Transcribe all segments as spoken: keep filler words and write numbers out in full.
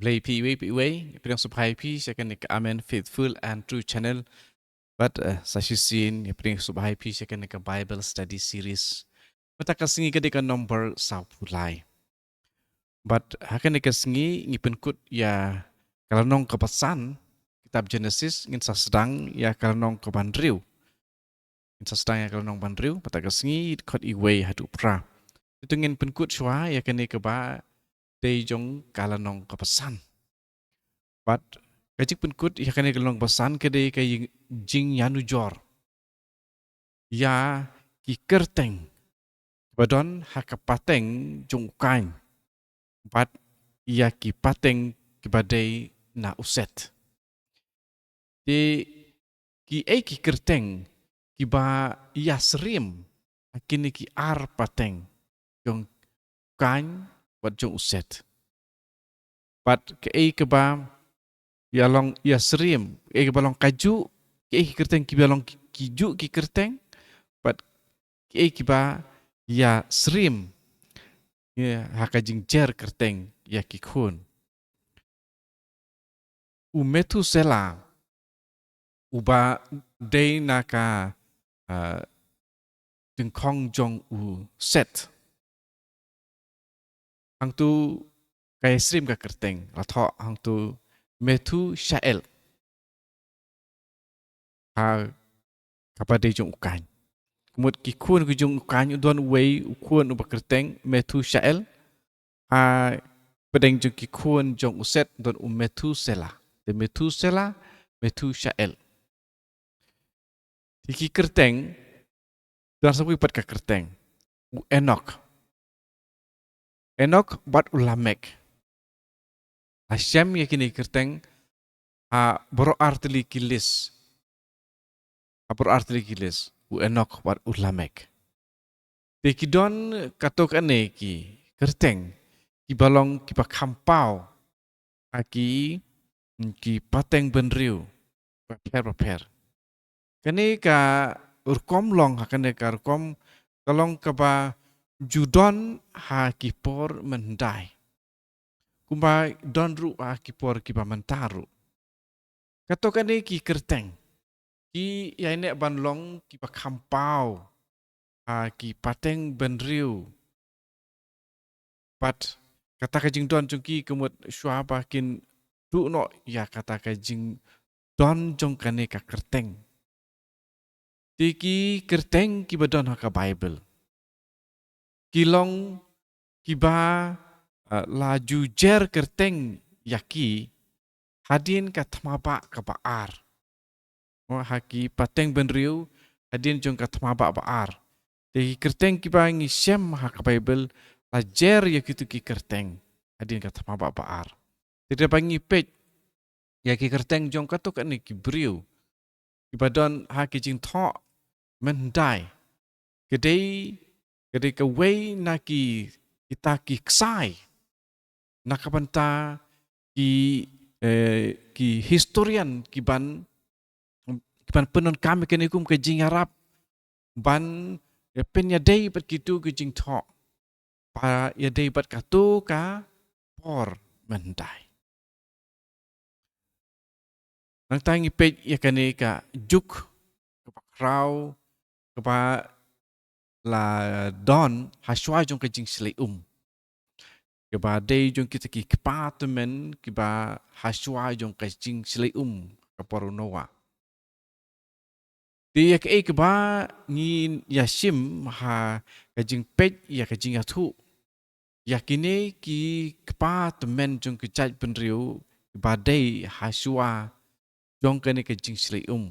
Khublei phi iwei pa iwei, pdiang sngewbha ïa phi sha kane ka Amen Faithful and True Channel. Bad, eh, sa shisien, pdiang sngewbha ïa phi sha kane ka Bible Study Series. Mynta ka sngi ka dei ka number sawphew lai. Bad ha kane ka sngi ngi pynkut ïa ka lynnong kaba san, kitab Genesis, ngin sa sdang ïa ka lynnong kaba hynriew. Ngin sa sdang ïa ka lynnong ba hynriew, mynta ka sngi, dkhot iwei haduh phra. Te to ngin pynkut shuwa ïa kane kaba dei jong ka lynnong kaba san. Bad ka jingpynkut ïa kane ka lynnong ba san ka dei ka jing, jingïanujor ïa ki kyrteng kiba don ha ka pateng jong u Kain, bad ïa ki pateng kiba dei na u Set. Te kiei ki kyrteng kiba ïasyriem ha kine ki ar pateng jong u Kain bad jong u Set? Bad kiei kiba ïa long ïasyriem, kiei kiba long kajuh, kiei ki kyrteng kiba long ki, kijuh ki kyrteng, bad kiei kiba ïasyriem ïa ha ka jingjer kyrteng ïa ki khun. U Methuselah, uba dei na ka, ah, tyngkhong jong u Set. Hangtu ka ïasyriem ka kyrteng, la thoh hangtu Methushael. Ha kaba dei jong u Kain. Kumut ki khun ki jong u Kain, u don uwei u khun uba kyrteng Methushael. Ha pdeng jong ki khun jong u Set don u Methuselah. Te Methuselah, Methushael. Te ki kyrteng, don sa kawei pat ka kyrteng, u Enok. Enok bad u Lamek. La shem ïa kine ki kyrteng ha baroh artylli ki list. Ha baroh artylli ki list, u Enok bad u Lamek. Te ki don katto katne ki kyrteng kiba long kiba kham paw ha ki, ki pateng bynriew bapher bapher. Kane ka rukom long ha kane ka rukom ka long kaba ju don ha ki por mynhyndai. Kumba don ruh ha ki por kiba mynta ruh. Katto katne ki kyrteng ki ïaineh ban long kiba kham paw ha ki pateng bynriew. Bad kata ka jingdon jong ki kumut shuwa ba kin duh noh ïa kata ka jingdon jong kane ka kyrteng. Te ki kyrteng kiba don ha ka Baibl ki long kiba, ah, la ju jer kyrteng ïa ki hadien ka thma bah kaba ar. Mo, ha ki pateng bynriew hadien jong ka thma bah ba ar. Te ki kyrteng kiba ngi shem ha ka Baibl la jer ïa kitu ki kyrteng hadien ka thma bah ba ar. Te haba ngi peit ïa ki kyrteng jong katto katne ki briew kiba don ha ki jingthoh mynhyndai, ka dei, ka dei kawei na ki, kita ki ksai na ka bynta ki, eh, ki historian kiban, kiban pyndonkam ïa kane kum ka jingïarap ban, eh, pynïadei bad kitu ki jingthoh ba ïadei bad kato ka por mynhyndai. Nangta ngi peit ïa kane ka juk kaba khraw kaba la don ha shuwa jong ka jingshlei um, kaba dei jong kita ki kpa tymmen kiba ha shuwa jong ka jingshlei um ka por u Noah. Te ïa kaei kaba ngi ïa shim ha ka jingpeit ïa ka jingïathuh ïa kine ki kpa tymmen jong ki jait bynriew kiba dei ha shuwa jong kane ka jingshlei um?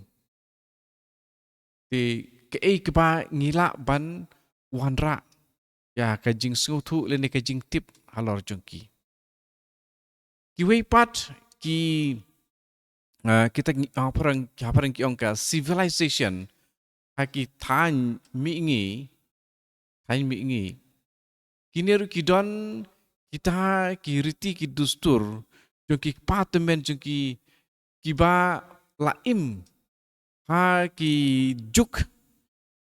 Te kaei kaba ngi lah ban wanrah ïa ka jingsngewthuh lane ka jingtip halor jong ki? Kiwei pat ki, ah, kita ngi, ah, phareng, ha phareng ki ong ka civilization, ha ki thaiñ mihngi, thaiñ mihngi. Kine ruh ki don kita ki riti ki dustur jong ki kpa tymmen jong ki, kiba la im ha ki juk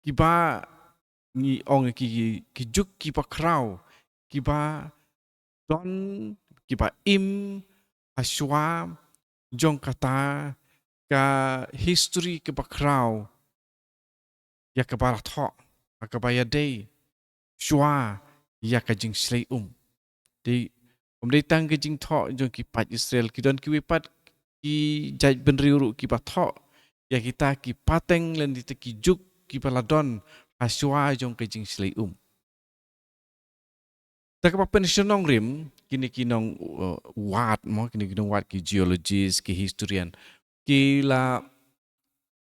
kiba ngi ong ki, ki juk kiba khraw, kiba don, kiba im hashwa jong kata ka history kaba khraw ïa kaba la thoh, ha kaba ïadei shuwa ïa ka jingshlei um. Te ym dei tang ka jingthoh jong ki paid Israel, ki don kiwei pat ki jaitbynriew ruh kiba thoh ïa kita ki pateng lane kita ki juk kiba la don hashwa jong ka jingshlei um. Da kaba pynshong nongrim, kine ki nong, uh, wad mo, kine ki nong wad, ki geologist, ki historian, ki la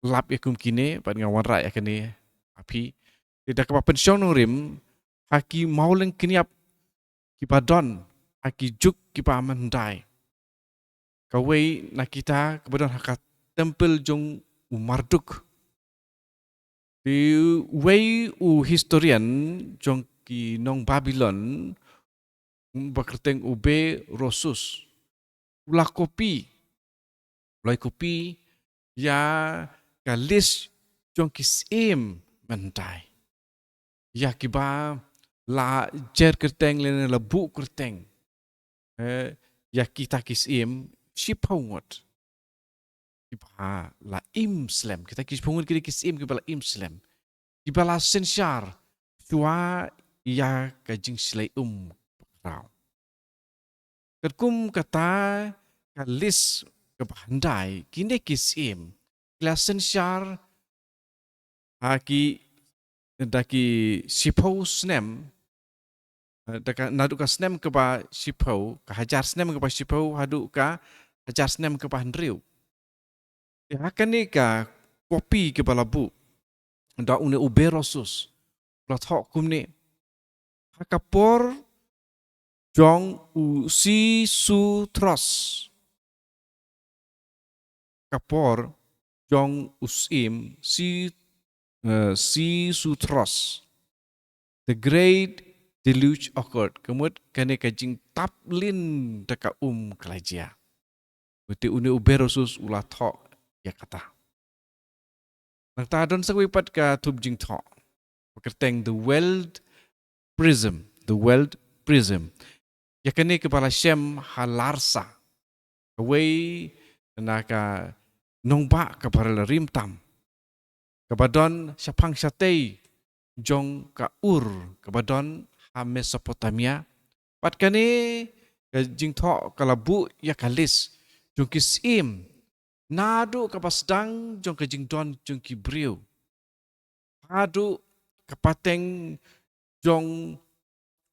lap ïa kum kine, bad nga wanrah ïa kane ha phi. Te da kaba pynshong nongrim ha ki mawlyngkniap kiba don ha ki juk kiba mynhyndai. Kawei na kita kaba don ha ka templ jong u Marduk. Te uwei u historian jong ki nong Babilon, ba kyrteng u Berosus, u la copy, u la copy ïa ka list jong ki syiem mynhyndai, ïa kiba la jer kyrteng lane la buh kyrteng, eh, ïa kita ki syiem shiphew ngut kiba la im slem. Kita ki shiphew ngut ki dei ki syiem kiba la im slem, kiba la synshar shuwa ïa ka jingshlei um bakhraw. Katkum kata ka list kaba hyndai, kine ki syiem ki la synshar ha ki, da ki shiphew snem, eh, da ka, naduh ka snem kaba shiphew, ka hajar snem kaba shiphew haduh ka hajar snem kaba hynriew. Te ha kane ka copy kaba la buh da une u Berosus, la thoh kumne: Ha ka por jong u Xisuthros, ka por jong u syiem Si-, eh, Xisuthros, the great deluge occurred. Ka mut kane ka jingtap lin da ka um ka la jia. Te une u Berosus u la thoh ïa kata. Nangta don sa kawei pat ka thup jingthoh ba kyrteng The World Prism, The World Prism. Ïa kane kaba la shem ha Larsa, kawei na ka nongbah kaba la rim tam, kaba don shaphang shatei jong ka Ur kaba don ha Mesopotamia. Bad kane ka jingthoh ka la buh ïa ka list jong ki syiem naduh kaba sdang jong ka jingdon jong ki briew haduh ka pateng jong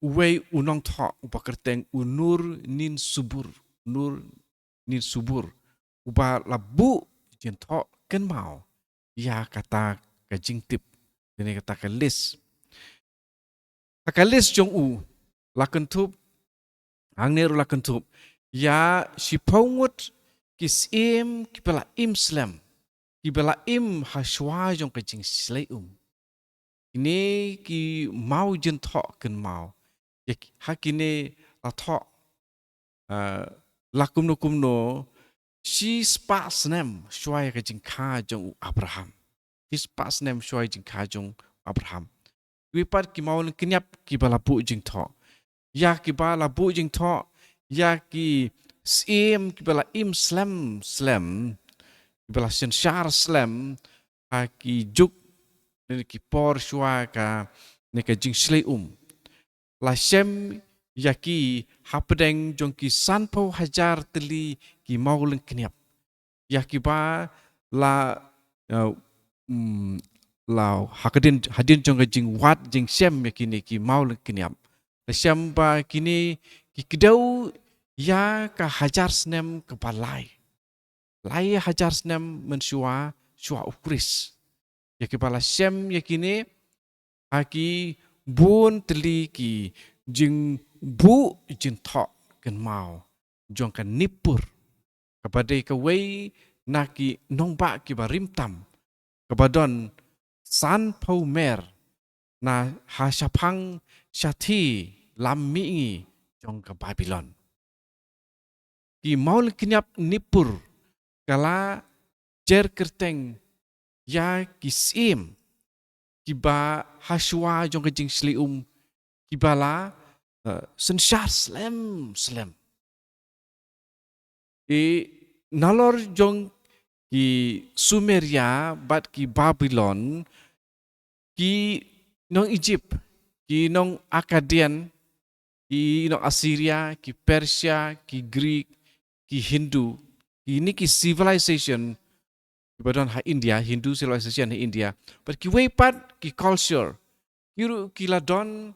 uwei u nongthoh uba kyrteng u Nur Ninsubur, Nur Ninsubur, uba la buh jingthoh kynmaw ïa kata ka jingtip, ïa kata ka list. Ha ka list jong u la kynthup, hangne ruh la kynthup ïa shiphew ngut ki syiem kiba la im slem, kiba la im hashwa jong ka jingshlei um. Kine ki maw jingthoh kynmaw, ïa ki, ha kine la thoh, ah, la kumno kumno, shispah snem shuwa ïa ka jingkha jong u Abraham. Shispah snem shuwa ïa ka jingkha jong u Abraham. Kiwei pat ki mawlyngkniap kiba la buh jingthoh. Ïa kiba la buh jingthoh ïa ki syiem kiba la im slem slem, kiba la synshar slem ha ki juk ne ki por shuwa kane ka jingshlei um. La shem ïa ki hapdeng jong ki sanphew hajar tylli ki mawlyngkniap. Ïa kiba la, eh, mm, la hadien, hadien jong ka jingwad jingshem ïa kine ki mawlyngkniap, la shem ba kine ki kdew ïa ka hajar snem kaba lai. Lai hajar snem mynshuwa, shuwa u Khrist. Ïa kiba la shem ïa kine ha ki bun tylli ki jingbuh jingthoh kynmaw jong ka Nippur, kaba dei kawei na ki nongbah kiba rim tam, kaba don sanphew mer na ha shaphang shathie lam mihngi jong ka Babilon. Ki mawlyngkniap Nippur ka la jer kyrteng ïa ki syiem kiba hashwa jong ka jingshlei um, kiba la, eh, synshar slem slem. I nalor jong ki Sumeria bad ki Babylon, ki nong Egypt, ki nong Akkadian, ki nong Assyria, ki Persia, ki Greek, ki Hindu, kine ki civilization kiba don ha India, Hindu civilization ha India, bad kiwei pat ki culture, ki ruh ki la don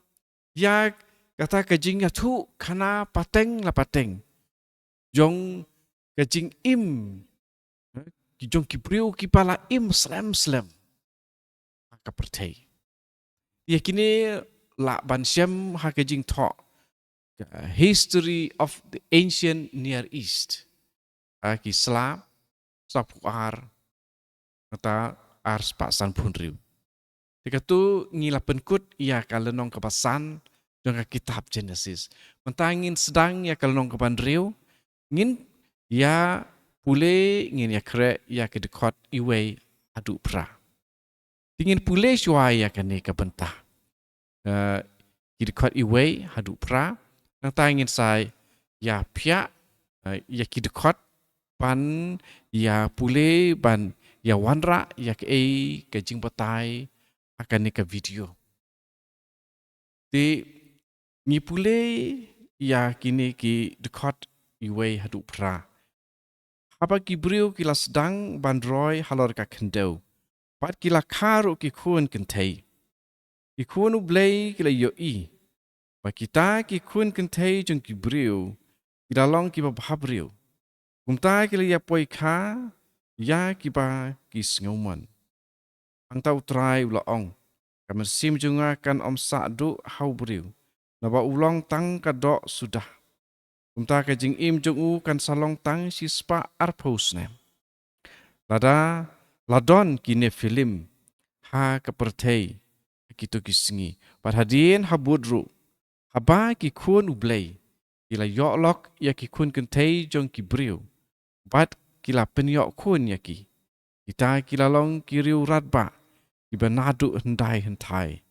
ïa kata ka jingïathuh khana pateng la pateng jong ka jingim, eh, ki jong ki briew kiba la im slem slem ha ka pyrthei. Ïa kine lah ban shem ha ka jingthoh, uh, History of the Ancient Near East, ha ki sla saphew ar, nangta ar spah sanphew hynriew. Te katto ngi la pynkut ïa ka lynnong kaba san jong ka kitab Genesis. Mynta ngin sdang ïa ka lynnong kaba hynriew, ngin ïa pule, ngin ïa khreh ïa ki dkhot iwei haduh phra. Te ngin pule shuwa ïa kane ka bynta. Eh, ki dkhot iwei haduh phra, nangta ngin sa ïa phiah, eh, ïa ki dkhot ban ïa pule, ban ïa wanrah ïa kaei ka jingbatai ha kane ka video. Te ngi pule ïa kine ki dkhot iwei haduh phra. Haba ki briew ki la sdang ban roi halor ka khyndew, bad ki la kha ruh ki khun kynthei, ki khun U Blei ki la ïohi ba kita ki khun kynthei jong ki briew ki la long kiba bhabriew. Kumta ki la ïa poi kha ïa kiba ki sngewmon. Hangta U Trai u la ong, ka mynsiem jong nga kan ym sah duh ha u briew, naba u long tang ka doh suda. Kumta ka jingim jong u kan sa long tang shispah arphew snem. Lada la don ki Nephilim ha ka pyrthei ha kito ki sngi, bad hadien habud ruh, haba ki khun U Blei ki la ïoh lok ïa ki khun kynthei jong ki briew, bad ki la pynïoh khun ïa ki, kita ki la long ki riew radbah kiba naduh hyndai hynthai,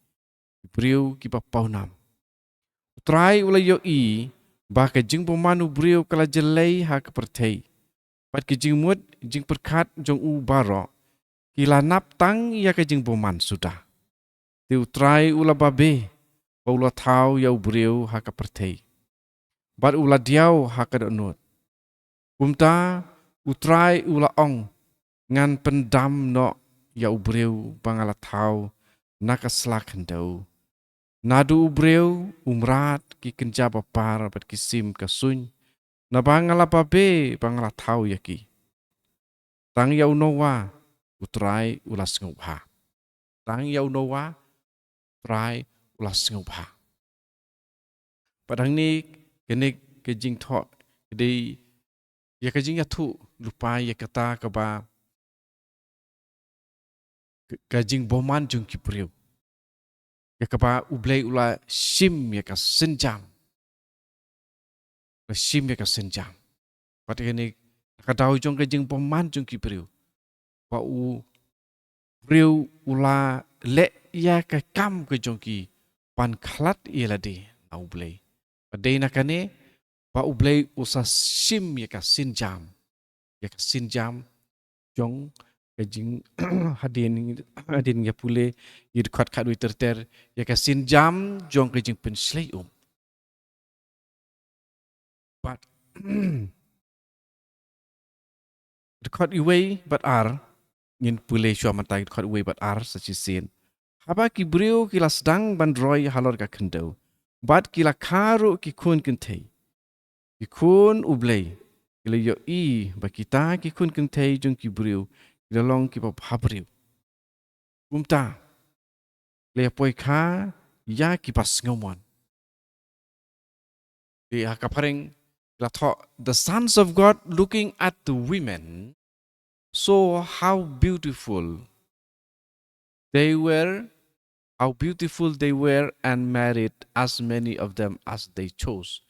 ki briew kiba pawnam. U Trai u la ïohi ba ka jingbymman u briew ka la jyllei ha ka pyrthei, bad ki jingmut jingpyrkhat jong u baroh ki la nap tang ïa ka jingbymman suda. Te U Trai u la babe ba u la thaw ïa u briew ha ka pyrthei, bad u la diaw ha ka dohnud. Kumta U Trai u la ong, ngan pyndam noh ïa u briew ba nga la thaw na ka sla khyndew. Naduh u briew, u mrad, ki kynja bapar bad ki sim ka suiñ, naba nga la babe ba nga la thaw ïa ki. Tang ïa u Noah U Trai u la sngewbha. Tang ïa u Noah U Trai u la sngewbha. Bad hangne kane ka jingthoh ka dei ïa ka jingïathuh lypa ïa kata kaba, ka, ka jingbymman jong ki briew, ïa kaba U Blei u la shim ïa ka sienjam. La shim ïa ka sienjam. Bad kane ka daw jong ka jingbymman jong ki briew, ba u briew u la leh ïa ka kam ka jong ki ban khlad ïa lade na U Blei. Bad dei na kane ba U Blei u sa shim ïa ka sienjam, ïa ka sienjam jong ka jing hadien, hadien ïa pule ïa dkhot khatwei ter ter, ïa ka sienjam jong ka jingpynshlei um. Bad dkhot iwei bad ar, ngin pule shuwa mynta dkhot iwei bad ar sa shisien. Haba ki briew ki la sdang ban roi halor ka khyndew, bad ki la kha ruh ki khun kynthei, ki khun U Blei ki la ïohi ba kita ki khun kynthei jong ki briew ki la long kiba bhabriew. Kumta ki la ïa poi kha ïa kiba sngewmon. Te ha ka phareng la thoh, the sons of God, looking at the women, saw how beautiful they were, how beautiful they were, and married as many of them as they chose.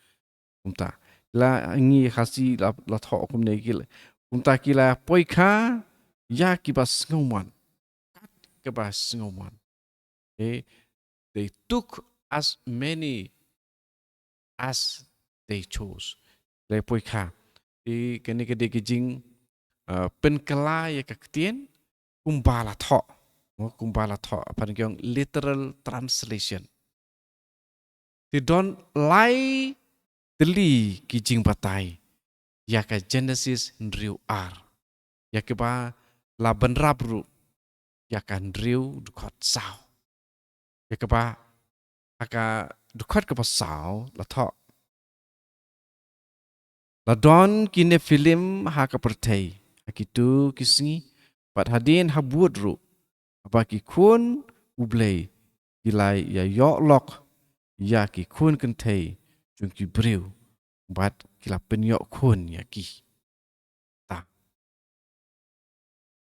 Kumta, la ngi Khasi la, la thoh kumne ki la, kumta ki la poi kha ïa kiba sngewmon. Kat kaba sngewmon. Okay? They took as many as they chose. La poi kha. Te kane ka dei ka jing, uh, pynkylla ïa ka ktien kumba la thoh. Mo, kumba la thoh, pynkylla literal translation. Te don lai tylli ki jingbatai ïa ka Genesis hynriew ar, ïa kaba la bynrap ruh ïa ka hynriew dkhot saw, ïa kaba ha ka dkhot kaba saw la thoh: La don ki Nephilim ha ka pyrthei ha kito ki sngi, bad hadien habud ruh, haba ki khun U Blei ki la ïa ïoh lok ïa ki khun kynthei jong ki briew, bad ki la pynïoh khun ïa ki. Ta.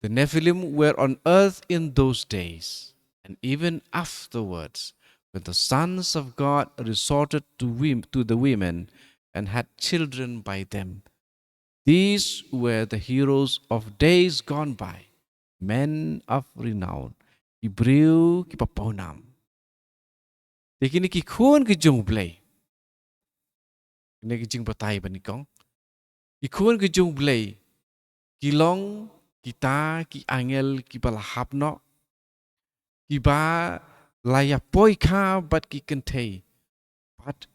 The Nephilim were on earth in those days, and even afterwards, when the sons of God resorted to, wom- to the women and had children by them. These were the heroes of days gone by, men of renown, ki briew kiba pawnam. Te kine ki khun ki jong U Blei, kine ki jingbatai ba nyngkong, ki khun ki jong U Blei ki long kita ki angel kiba la hap noh, kiba la ïa poi kha bad ki kynthei, bad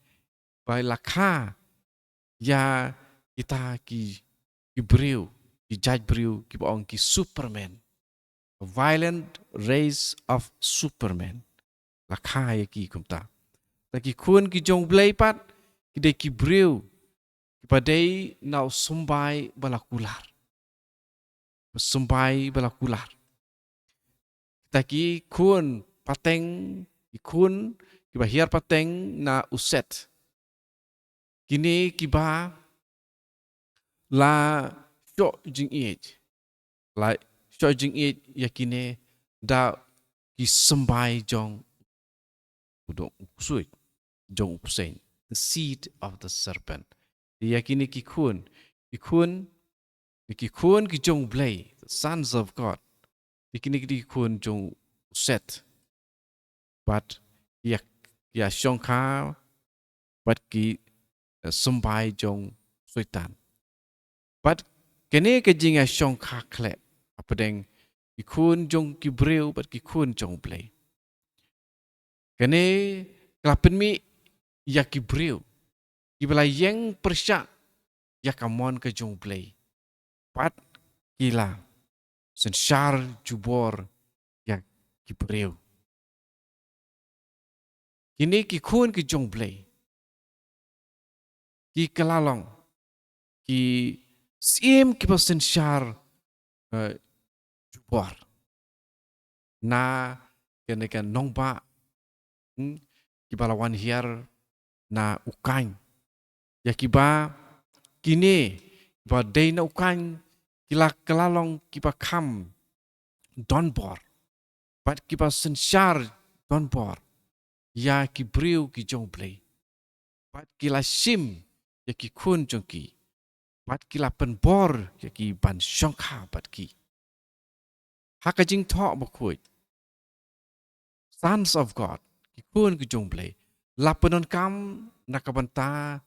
ba la kha ïa kita ki, ki briew, ki jait briew kiba ong ki supermen. A violent race of supermen. La kha ïa ki kumta. Ta ki khun ki jong U Blei pat ki dei ki briew kiba dei na u symbai ba la kular. Symbai ba la kular. Ta ki khun pateng, ki khun kiba hiar pateng na u Set. Kine kiba la shoh jingïeit, la shoh jingïeit ïa kine da ki symbai jong u dong u ksuid, jong u bseiñ, the seed of the serpent. Ïa kine ki khun, ki khun, ki khun ki jong U Blei, the sons of God. Ïa kine ki khun jong u Set. Bad ïa, ïa shongkha bad ki, eh, symbai jong Soitan. Bad kane ka jingïashongkha khleh hapdeng ki khun jong ki briew bad ki khun jong U Blei, kane ka la pynmih ïa ki briew kiba la ïeng pyrshah ïa ka mon ka jong U Blei, bad ki la synshar jubor ïa ki briew. Kine ki khun ki jong U Blei ki kylla long ki syiem kiba synshar, eh, jubor na kane ka nongbah, hmm, kiba la wan hiar na u Kain. Ïa kiba kine kiba dei na u Kain ki la kylla long kiba kham donbor bad kiba synshar donbor ïa ki briew ki jong U Blei. Bad ki la shim ïa ki khun jong ki, bad ki la pynbor ïa ki ban shongkha bad ki. Ha ka Jingthoh Bakhuid, sons of God, ki khun ki jong U Blei, la pyndonkam na ka bynta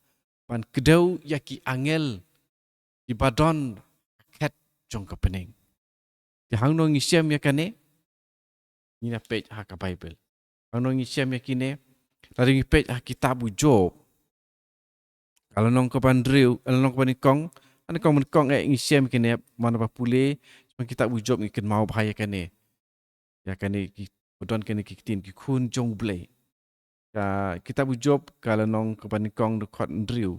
ban kdew ïa ki angel kiba don ha khet jong ka bneng. Te hangno ngi shem ïa kane? Ngi na peit ha ka Baibl. Hangno ngi shem ïa kine? Lada ngi peit ha kitab u Job, ka lynnong kaba hynriew, ka lynnong kaba nyngkong, ha nyngkong, nyngkong eh ngi shem ïa kine, man ba pule shaphang kitab u Job ngi kynmaw bha ïa kane. Ïa kane ki, ba don kane ki ktien ki khun jong U Blei. Ka kitab u Job ka lynnong kaba nyngkong dkhot hynriew.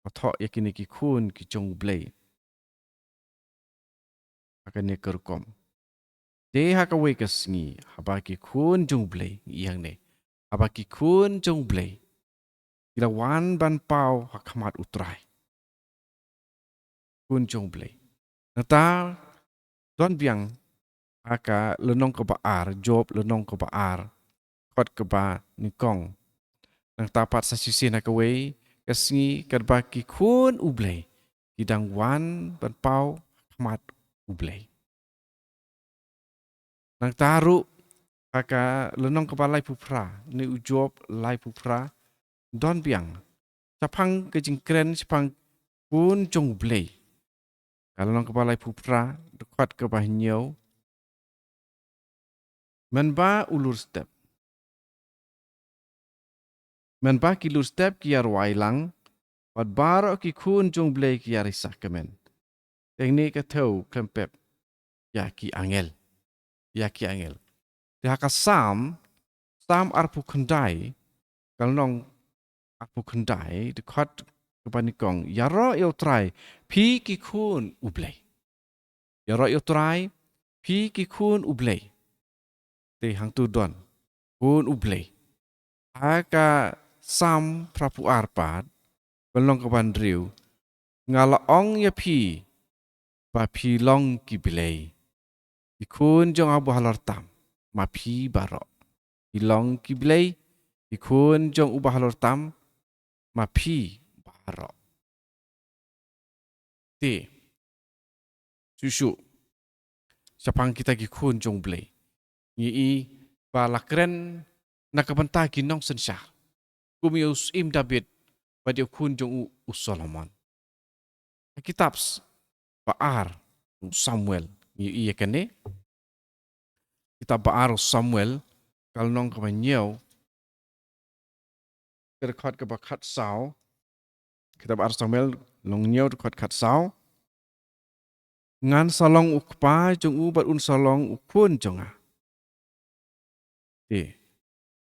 Ka thoh ïa kine ki khun ki jong U Blei ha kane ka rukom. Te ha kawei ka sngi, haba ki khun jong U Blei, ïa hangne, haba ki khun jong U Blei ki la wan ban paw ha khmat U Trai. Khun jong U Blei. Nangta don biang ha ka lynnong kaba ar, Job lynnong kaba ar, dkhot kaba nyngkong. Nangta pat sa shisien ha kawei ka sngi katba ki khun U Blei ki dang wan ban paw ha khmat U Blei. Nangta ruh ha ka lynnong kaba laiphew phra, ne u Job laiphew phra, don biang shaphang ka jingkren shaphang khun jong U Blei. Ka lynnong kaba laiphew phra, dkhot kaba hynñiew. Mynba u lur step. Mynba ki lur step ki ïa rwai lang, bad baroh ki khun jong U Blei ki ïa risa kmen. Te hangne ka thew khlem pep ïa ki angel. Ïa ki angel. Te ha ka Salm, Salm arphew khyndai, ka lynnong arphew khyndai, dkhot kaba nyngkong, ïaroh ïa U Trai, phi ki khun U Blei. Ïaroh ïa U Trai, phi ki khun U Blei. Te hangto don khun U Blei. Ha ka Salm phraphew ar pat, ka lynnong kaba hynriew, nga la ong ïa phi, ba phi long ki blei. Ki khun jong uba halor tam, ma phi baroh. Phi long ki blei, ki khun jong uba halor tam, ma phi baroh. Te, shuh shuh, shaphang kita ki khun jong U Blei, ngi i ba la kren na ka bynta ki nongsynshar, kum ïa u Syiem David, bad ïa u khun jong u, u Solomon. Ka kitab s-, ba ar u Samuel, ngi i ïa kane. Kitab ba ar u Samuel, ka lynnong kaba hynñiew, ka dkhot kaba khatsaw. Kitab ba ar Samuel, lynnong hynñiew, dkhot khatsaw. Ngan sa long u kpa jong u bad un sa long u khun jong nga. Te,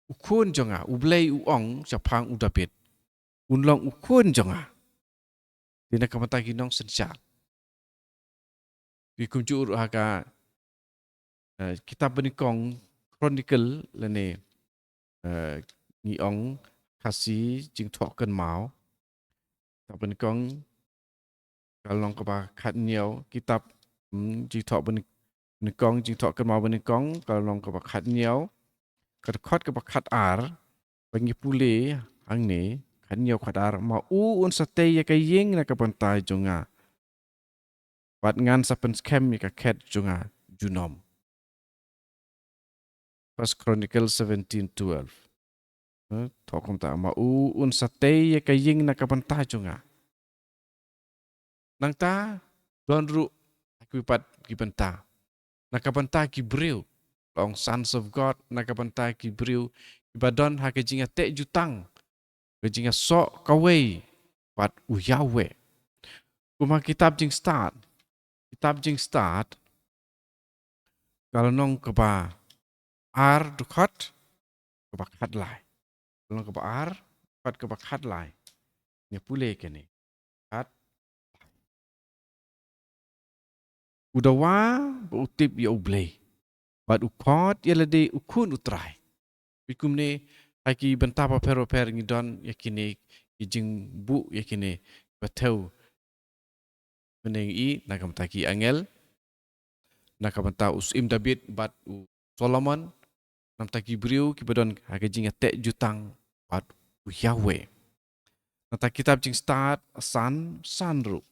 u khun jong nga, U Blei u ong shaphang u David, un long u khun jong nga. Te na ka bynta ki nongsynshar. Te kumjuh ruh ha ka, eh, kitab banyngkong, Chronicle lane, eh, ngi ong Khasi Jingthoh Kynmaw. Kitab banyngkong, ka lynnong kaba khathynñiew, kitab, hmm, Jingthoh banyng-, banyngkong, Jingthoh Kynmaw banyngkong, ka lynnong kaba khathynñiew, ka dkhot kaba khatar, ba ngi pule hangne, khathynñiew khatar, ma u un sa tei ïa ka ïing na ka bynta jong nga. Bad ngan sa pynskhem ïa ka khet jong nga junom. First Chronicle seventeen twelve. Eh, thoh kumta, ma u un sa tei ïa ka ïing na ka bynta jong nga. Nangta, don ruh ha kiwei pat ki bynta. Na ka bynta ki briew, long sons of God, na ka bynta ki briew, kiba don ha ka jingïateh jutang, ka jingïasoh kawei bad u Yahweh. Kum ha kitab Jingstad, kitab Jingstad, ka lynnong kaba ar dkhot kaba khatlai. Ka lynnong kaba ar dkhot kaba khatlai. Ngi pule kane. Khat. U dawa ba u tip ïa U Blei, bad u khot ïa lade u khun U Trai. Bad kumne, ha ki bynta bapher bapher ngi don ïa kine ki jingbuh ïa kine ba thew. Mynne ngi i na ka bynta ki angel, na ka bynta u Syiem David bad u Solomon, na ka bynta ki briew kiba don ha ka jingïateh jutang bad u Yahweh. Nangta kitab Jingstad san san ruh.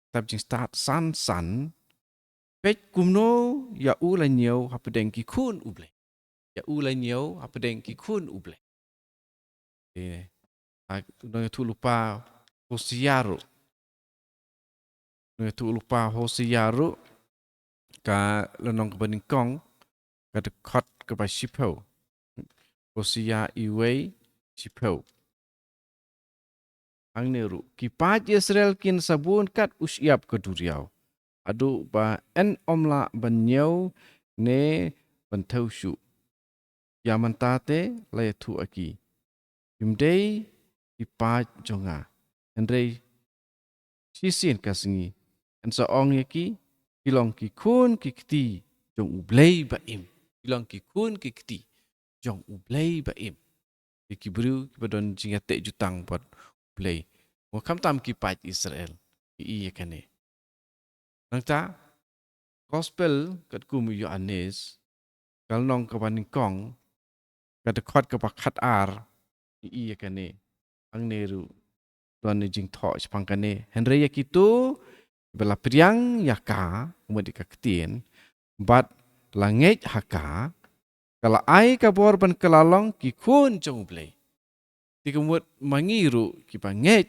Kitab Jingstad san san, peit kumno ïa u la ñiew hapdeng ki khun U Blei. Ïa u la ñiew hapdeng ki khun U Blei. Eh, ha, nongïathuhlypa Hosea ruh. Nongïathuhlypa Hosea ruh, ka lynnong kaba nyngkong, ka dkhot kaba shiphew. Hosea uwei shiphew. Hangne ruh, ki paid Israel kin sa bun kat u shyiap ka duriaw, haduh ba yn ym lah ban ñiew ne ban thew shuh. Ïa mynta te la ïathuh ha ki, kim dei ki paid jong nga. Hynrei shisien ka sngi yn sa ong ïa ki, phi long ki khun ki kti jong U Blei ba im. Phi long ki khun ki kti jong U Blei ba im. Ïa ki briew kiba don jingïateh jutang bad U Blei. Mo khamtam ki paid Israel. Ngi i ïa kane. Nangta, gospel katkum u Ïoannis, ka lynnong kaba nyngkong, ka dkhot kaba khatar, ngi i ïa kane. Hangne ruh don ne jingthoh shaphang kane. Hynrei ïa kito kiba la pdiang ïa ka, mut ïa ka ktien, bad la ngeit ha ka, ka la ai ka bor ban kylla long ki khun jong U Blei. Te ka mut ma ngi ruh kiba ngeit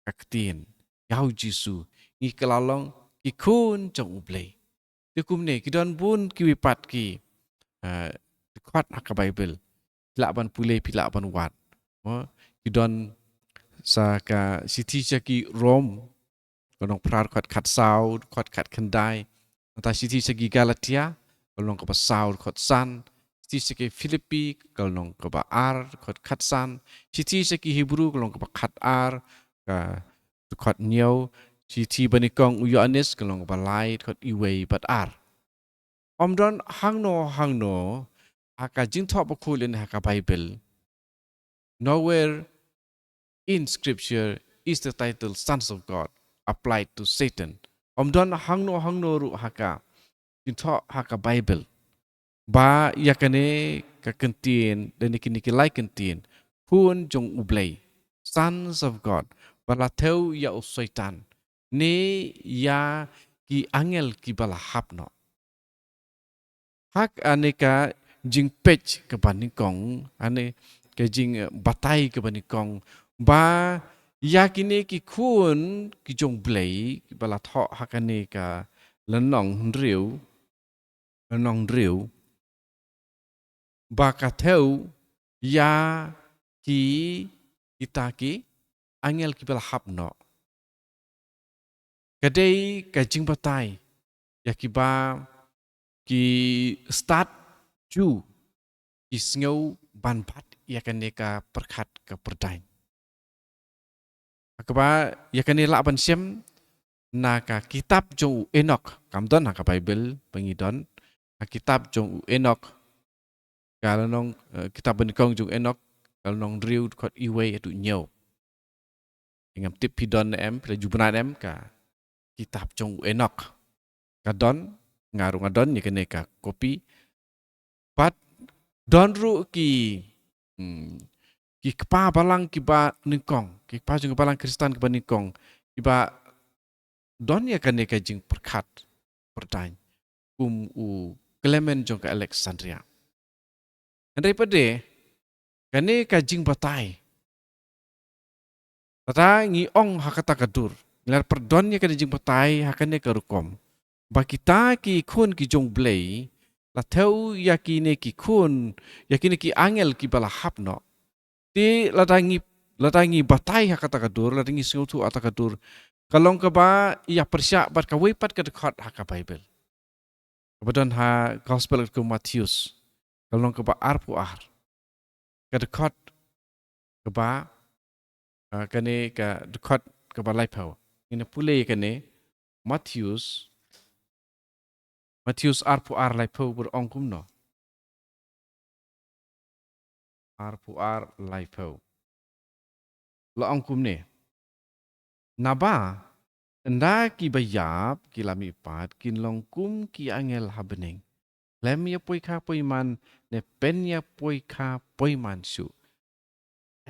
ka ktien, ïa u Jisu, ngi kylla long ki khun jong U Blei. Te kumne, ki don bun kiwei pat ki, eh, dkhot ha ka Baibl. Phi lah ban pule, phi lah ban wad. Mo, ki don sa ka shithi sha ki Rom, ka lynnong phra dkhot khatsaw, dkhot khatkhyndai. Nangta shithi sha ki Galatia, ka lynnong kaba saw dkhot san. Shithi sha ki Philippi, ka lynnong kaba ar dkhot khatsan. Shithi sha ki Hebru, ka lynnong kaba khatar, ka dkhot hynñiew. Shithi banyngkong u Ïoannis, ka lynnong kaba lai dkhot iwei bad ar. Ym don hangno hangno ha ka Jingthoh Bakhuid lane ha ka Baibl, nowhere in Scripture is the title Sons of God applied to Satan. Ym don hangno hangno ruh ha ka Jingthoh ha ka Baibl ba ïa kane ka kyntien, lane kine ki lai kyntien, khun jong U Blei, Sons of God, ba la thew ïa u Soitan, ne ïa ki angel kiba la hap noh. Ha kane ka jingpeit kaba nyngkong, ha kane ka jingbatai kaba nyngkong, ba ïa kine ki khun ki jong U Blei, kiba la thoh ha kane ka lynnong hynriew, lynnong hynriew, ba ka thew ïa ki, kita ki angel kiba la hap noh. Ka dei ka jingbatai ïa kiba ki stad ju ki sngew ban bat ïa kane ka pyrkhat ka pyrdaiñ. Ha kaba ïa kane lah ban shem na ka kitab jong u Enok, kam don ha ka Baibl, ba ngi don ha kitab jong u Enok, ka lynnong, eh, kitab banyngkong jong u Enok, ka lynnong hynriew dkhot iwei haduh hynñiew. Ngam tip phi don ne em, phi la ju bna ne em ka kitab jong u Enok. Ka don, nga ruh nga don ïa kane ka kopi. Bad don ruh ki, hmm, ki kpa balang kiba nyngkong, ki kpa jong ki balang Khristan kiba nyngkong, kiba don ïa kane ka jingpyrkhat pyrdaiñ, kum u Clement jong ka Alexandria. Hynrei pat de, kane ka jingbatai, lada ngi ong ha kata ka dur, ngi la pyndonkam ïa kane ka jingbatai ha kane ka rukom, ba kita ki khun ki jong U Blei la thew ïa kine ki khun, ïa kine ki angel kiba la hap noh. Te lada ngi, lada ngi batai ha kata ka dur, lada ngi sngewthuh ha kata ka dur, ka long kaba ïa pyrshah bad kawei pat ka dkhot ha ka Baibl, kaba don ha Gospel katkum u Mathaios, ka lynnong kaba arphew ar, ka dkhot kaba, ah, kane ka dkhot kaba laiphew. Ngin ïa pule kane, Mathaios, Mathaios arphew ar laiphew, ba ong kumno. Arphew ar laiphew. La ong kumne. Naba, ynda kiba ïap ki la mihpat, kin long kum ki angel ha bneng. Khlem ïa poi kha poi man, ne pynïapoi kha poi man shuh.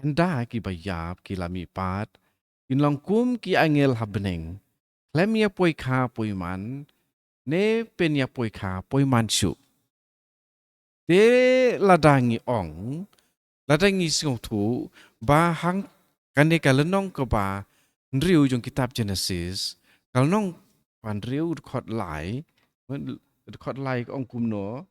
Ynda kiba ïap ki la mihpat, kin long kum ki angel ha bneng. Khlem ïa poi kha poi man, ne pynïapoi kha poi man shuh. Te lada ngi ong, lada ngi sngewthuh, ba hangkane ka lynnong kaba hynriew jong kitab Genesis, ka lynnong ba hynriew dkhot lai, dkhot lai ka ong kumno.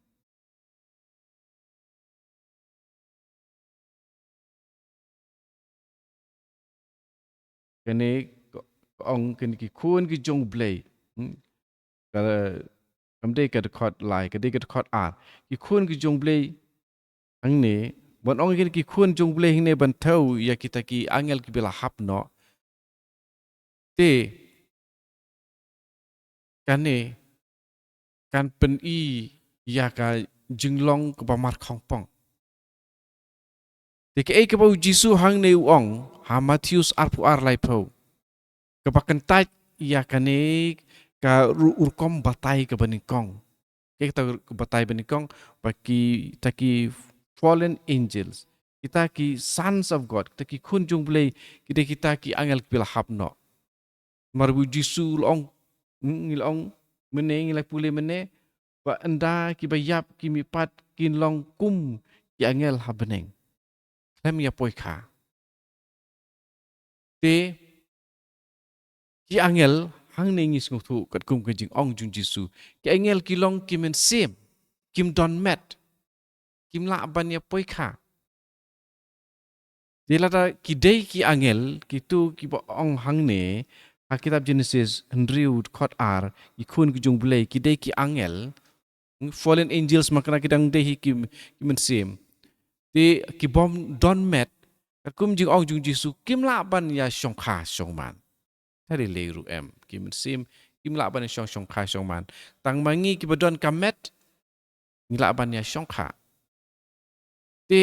Kane ka ong kane ki khun ki jong U Blei. Hmm. Ka, kam dei ka dkhot lai, ka dei ka dkhot ar. Ki khun ki jong U Blei hangne, ban ong kane ki khun jong U Blei hangne ban thew ïa kita ki angel kiba la hap noh. Te kane kan pyni ïa ka jinglong kaba markhongpong. Te kaei kaba u Jisu hangne u ong ha Mathaios arphew ar laiphew, kaba kyntait ïa kane ka ru-, rukom batai kaba nyngkong. Kaei kata ka batai ba nyngkong, ba kita ki fallen angels, kita ki sons of God, kita ki khun jong U Blei, kita, kita ki angel kiba la hap noh. Namar ba u Jisu u la ong, hmm, ngi la ong mynne, ngi la pule mynne, ba ynda kiba ïap ki mihpat kin long kum ki angel ha bneng. Khlem ïa poi kha. Te Ki angel, hangne ngi sngewthuh katkum ka jingong jong Jisu. Ki angel ki long ki mynsiem, kim don met, kim lah ban ïa poi kha. Te lada ki dei ki angel, kito kiba ong hangne, ha kitab Genesis hynriew dkhot ar, ki khun ki jong U Blei, ki dei ki angel, fallen angels, ma kane ki dang dei hi ki, ki mynsiem. Te ki bym don met, katkum jingong jong Jisu, kim lah ban ïa shongkha shongman. Tari lei ruh em, ki mynsiem, kim lah ban ïa shong shongkha shongman. Tang ma ngi kiba don ka met, ngi lah ban ïa shongkha. Te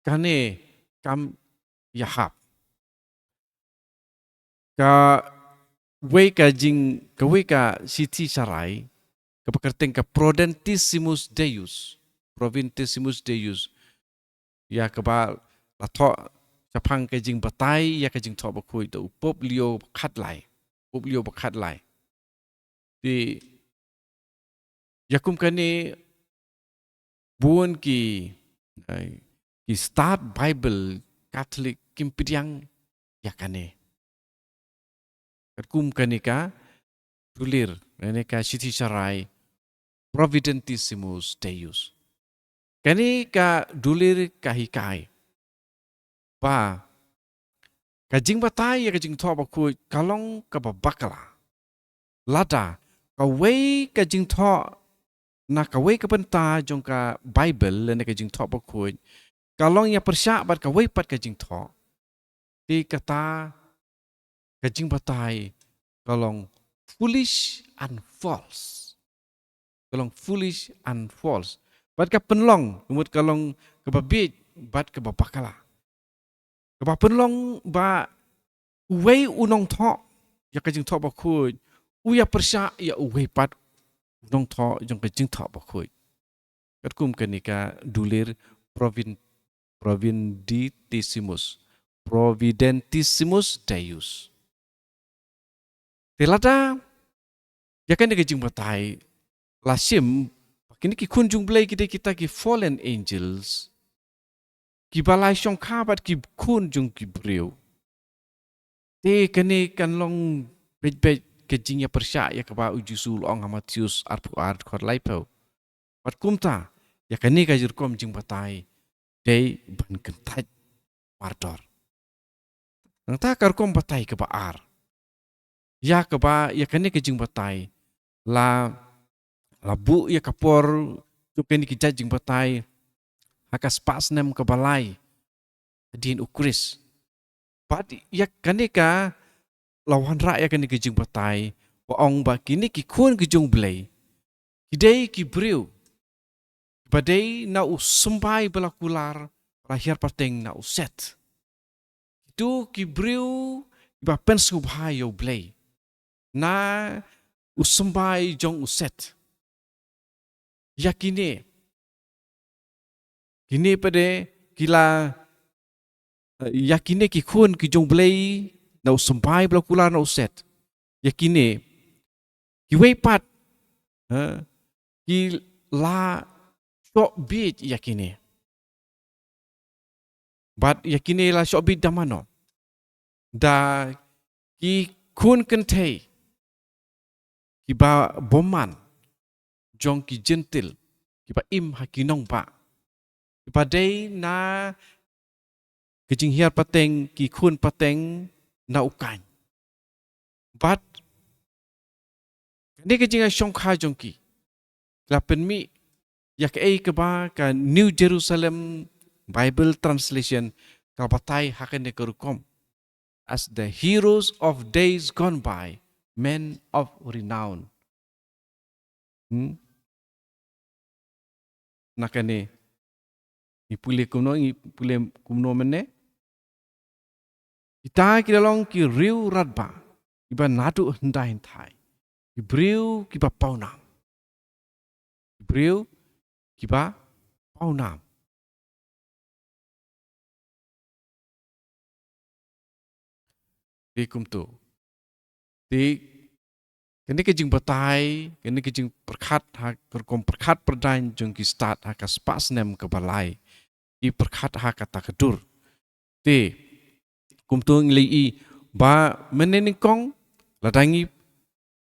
kane kam ïahap. Kawei ka jing, kawei ka shithi sharai, kaba kyrteng ka Prodentissimus Deus, Prodentissimus Deus, ïa kaba la thoh shaphang ka jingbatai ïa ka Jingthoh Bakhuid da u Pope Leo ba khatlai, Pope Leo ba khatlai. Te ïa kum kane bun ki, eh, ki stad Bible Catholic kim pdiang ïa kane. Katkum kane ka dulir, kane ka shithi sharai, Prodentissimus Deus. Kane ka dulir ka hikai ba ka jingbatai ïa ka Jingthoh Bakhuid ka long kaba bakla. Lada kawei ka jingthoh, na kawei ka bynta jong ka Bible lane ka Jingthoh Bakhuid, ka long ïa pyrshah bad kawei pat ka jingthoh, te kata ka jingbatai ka long foolish and false. Ka long foolish and false. Bad ka pynlong, ka mut ka long kaba bieit bad kaba bakla. Kaba pynlong ba uwei u nongthoh ïa ka Jingthoh Bakhuid u ïa pyrshah ïa uwei pat u nongthoh jong ka Jingthoh Bakhuid. Katkum kane ka dulir Provin-, Prodentissimus, Prodentissimus Deus. Te lada ïa kane ka jingbatai la shim ba kine ki khun jong U Blei ki dei kita ki fallen angels, kiba la shongkha bad ki khun jong ki briew, te kane kan long beit beit ka jingïapyrshah ïa kaba u Jisu u la ong ha Mathaios arphew ar dkhot laiphew. Bad kumta ïa kane ka jingrukom jingbatai dei ban kyntait mardor. Nangta ka rukom batai kaba ar, ïa kaba, ïa kane ka jingbatai la, la buh ïa ka por jong kine ki jait jingbatai ha ka spah snem kaba lai hadien u Khrist. Bad ïa kane ka, la wanrah ïa kane ka jingbatai ba ong ba kine ki khun ki jong U Blei ki dei ki briew ba dei na u symbai ba la kular, ba la hiar pateng na u Set. Kito ki briew kiba pynsngewbha ïa U Blei na u symbai jong u Set. Ïa kine, kine pat de ki la, eh, ïa kine ki khun ki jong U Blei na u symbai ba la kular na u Set. Ïa kine, kiwei pat, eh, ki la shoh bieit ïa kine. Bad ïa kine la shoh bieit da mano? Da ki khun kynthei kiba bymman jong ki Jentil, kiba im ha ki nongbah, kiba dei na ka jinghiar pateng, ki khun pateng na u Kain. Bad kane ka jingïashongkha jong ki la pynmih ïa kaei kaba ka New Jerusalem Bible Translation ka batai ha kane ka rukom: "As the heroes of days gone by, men of renown." Hmm? Na kane, ngi pule kumno, ngi pule kumno mynne? Kita ki la long ki riew radbah, kiba naduh hyndai hynthai, ki briew kiba pawnam. Ki briew kiba pawnam. Te kumto. Te kane ka jingbatai, kane ka jingpyrkhat ha ka rukom pyrkhat pyrdaiñ jong ki stad ha ka spah snem kaba lai, ki pyrkhat ha kata ka dur. Te kumto ngi la ïohi Ba mynne nyngkong, lada ngi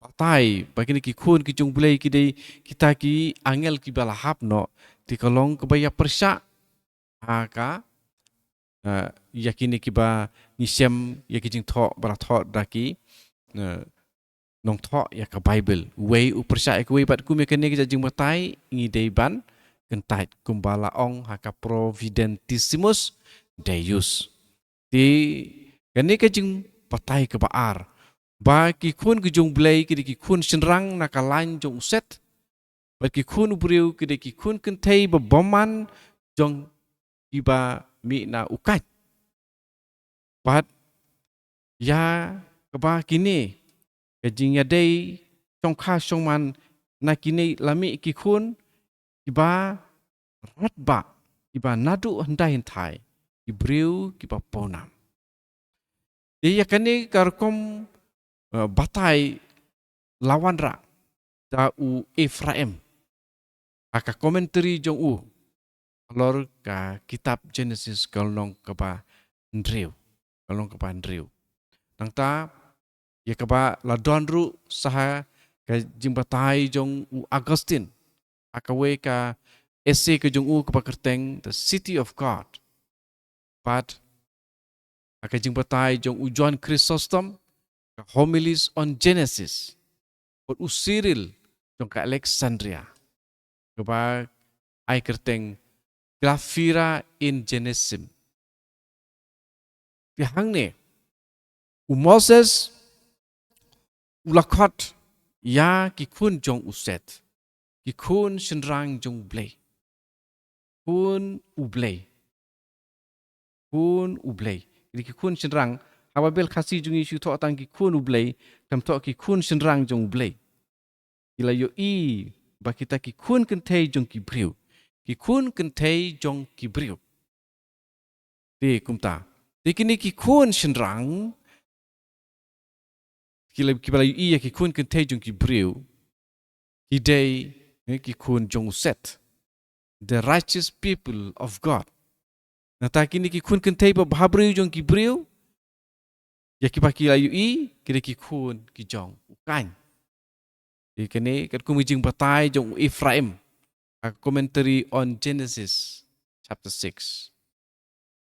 batai ba kine ki khun ki jong U Blei ki dei kita ki angel kiba la hap noh, te ka long kaba ïa pyrshah ha ka, eh, ïa kine kiba ngi shem ïa ki jingthoh ba la thoh da ki, eh, nongthoh ïa ka Baibl. Uwei u pyrshah ïa kawei, bad kum ïa kane ka jingbatai ngi dei ban kyntait kumba la ong ha ka Providentissimus Deus. Te kane ka jingbatai kaba ar, ba ki khun ki jong U Blei ki dei ki khun shynrang na ka lain jong u Set, bad ki khun u briew ki dei ki khun kynthei ba bymman jong kiba mih na u kait. Bad ïa kaba kine ka jingïadei shongkha shongman na kine la mih ki khun kiba radbah, kiba naduh hyndai hynthai, ki briew kiba pawnam. Te ïa kane ka rukom, eh, batai la wanrah da u Ephraim ha ka commentary jong u halor ka kitab Genesis ka lynnong kaba hynriew, ka lynnong kaba hynriew. Nangta ïa kaba la don ruh sa ha ka jingbatai jong u Augustine ha kawei ka essay ka jong u kaba kyrteng The City of God. Bad ha ka jingbatai jong u John Chrysostom, ka Homilies on Genesis, bad u Cyril jong ka Alexandria, kaba ai kyrteng Glaphyra in Genesim. Te hangne u Moses u la khot ïa ki khun jong u Set, ki khun shynrang jong U Blei. Khun U Blei. Khun U Blei. Kine ki khun shynrang, ha Baibl Khasi jong ngi shu thoh tang ki khun U Blei, khlem thoh ki khun shynrang jong U Blei. Ki la ïohi ba kita ki khun kynthei jong ki briew. Ki khun kynthei jong ki briew. Te kumta, te kine ki khun shynrang, ki la, kiba la ïohi ïa ki khun kynthei jong ki briew, ki dei, eh, ki khun jong u Set, the righteous people of God. Nangta kine ki khun kynthei ba bhabriew jong ki briew, ïa kiba ki la ïohi, ki dei ki khun ki jong u Kain. Te kane katkum ka jingbatai jong u Ephraim ha ka Commentary on Genesis chapter six.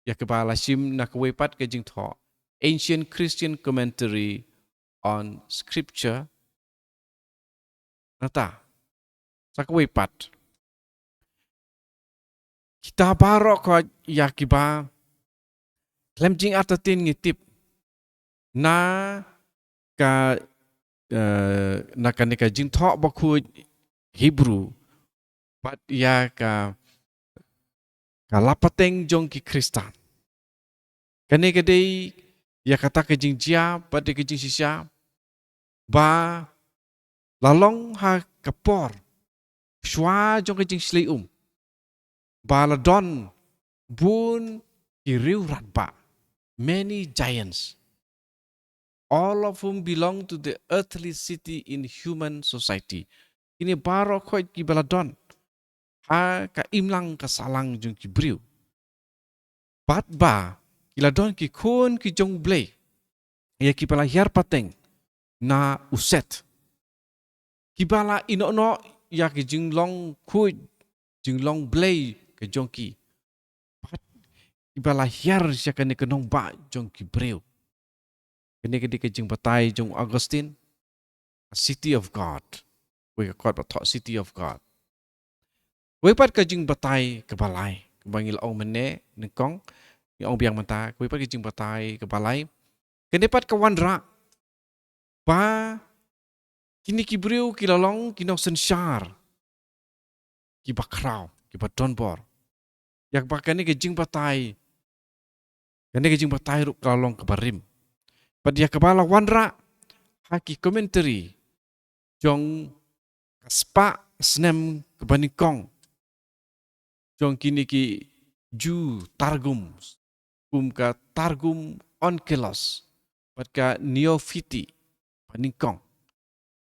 Ïa kaba la shim na kawei pat ka jingthoh, Ancient Christian Commentary on Scripture. Nangta sa kawei pat, kita baroh khoit ïa kiba khlem jingartatien ngi tip na ka, eh, na kane ka Jingthoh Bakhuid Hebru, bad ïa ka, ka lapateng jong ki Khristan. Kane ka dei ïa kata ka jingjia bad ka jingshisha ba la long ha ka por shuwa jong ka jingshlei um, ba la don bun ki riew radbah, many giants, all of whom belong to the earthly city in human society. Kine baroh khoit kiba la don ha ka imlang ka sahlang jong ki briew. Bad ba ki la don ki khun ki jong U Blei, ïa kiba la hiar pateng na u Set, kiba la ïehnoh noh ïa ki jinglong khuid, jinglong blei ka jong ki. Bad kiba la hiar sha kane ka nongbah jong ki briew. Kane ka dei ka jingbatai jong Augustine, a City of God. Kawei ka kot ba thoh City of God. Kawei pat ka jingbatai kaba lai, kaba ngi la ong mynne nyngkong, ngi ong biang mynta, kawei pat ka jingbatai kaba lai. Kane pat ka wanrah ba kine ki briew ki la long ki nongsynshar kiba khraw, kiba donbor. Ïa kaba kane ka jingbatai, kane ka jingbatai ruh ka la long kaba rim. Bad ïa kaba la wanrah ha ki commentary jong ka spah snem kaba nyngkong jong kine ki Jew Targum, kum ka Targum Onkelos bad ka Neophiti ba nyngkong.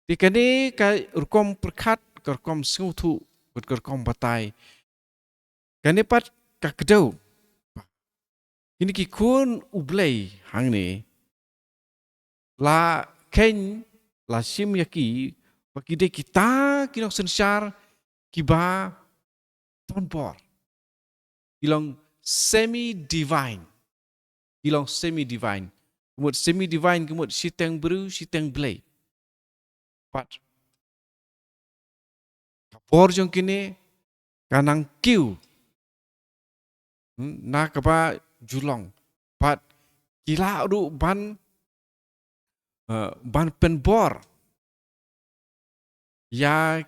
Te kane ka rukom pyrkhat, ka rukom sngewthuh bad ka rukom batai, kane pat ka kdew. Kine ki khun U Blei hangne la kheiñ, la shim ïa ki, ba ki dei kita ki nongsynshar kiba don bor. Ki long semi divine. Ki long semi divine. Ka mut semi divine, ka mut shiteng briew, shiteng blei. Bad ka bor jong kine ka nang kiew, hmm, na kaba ju long. Bad ki lah ruh ban, eh, ban pynbor ïa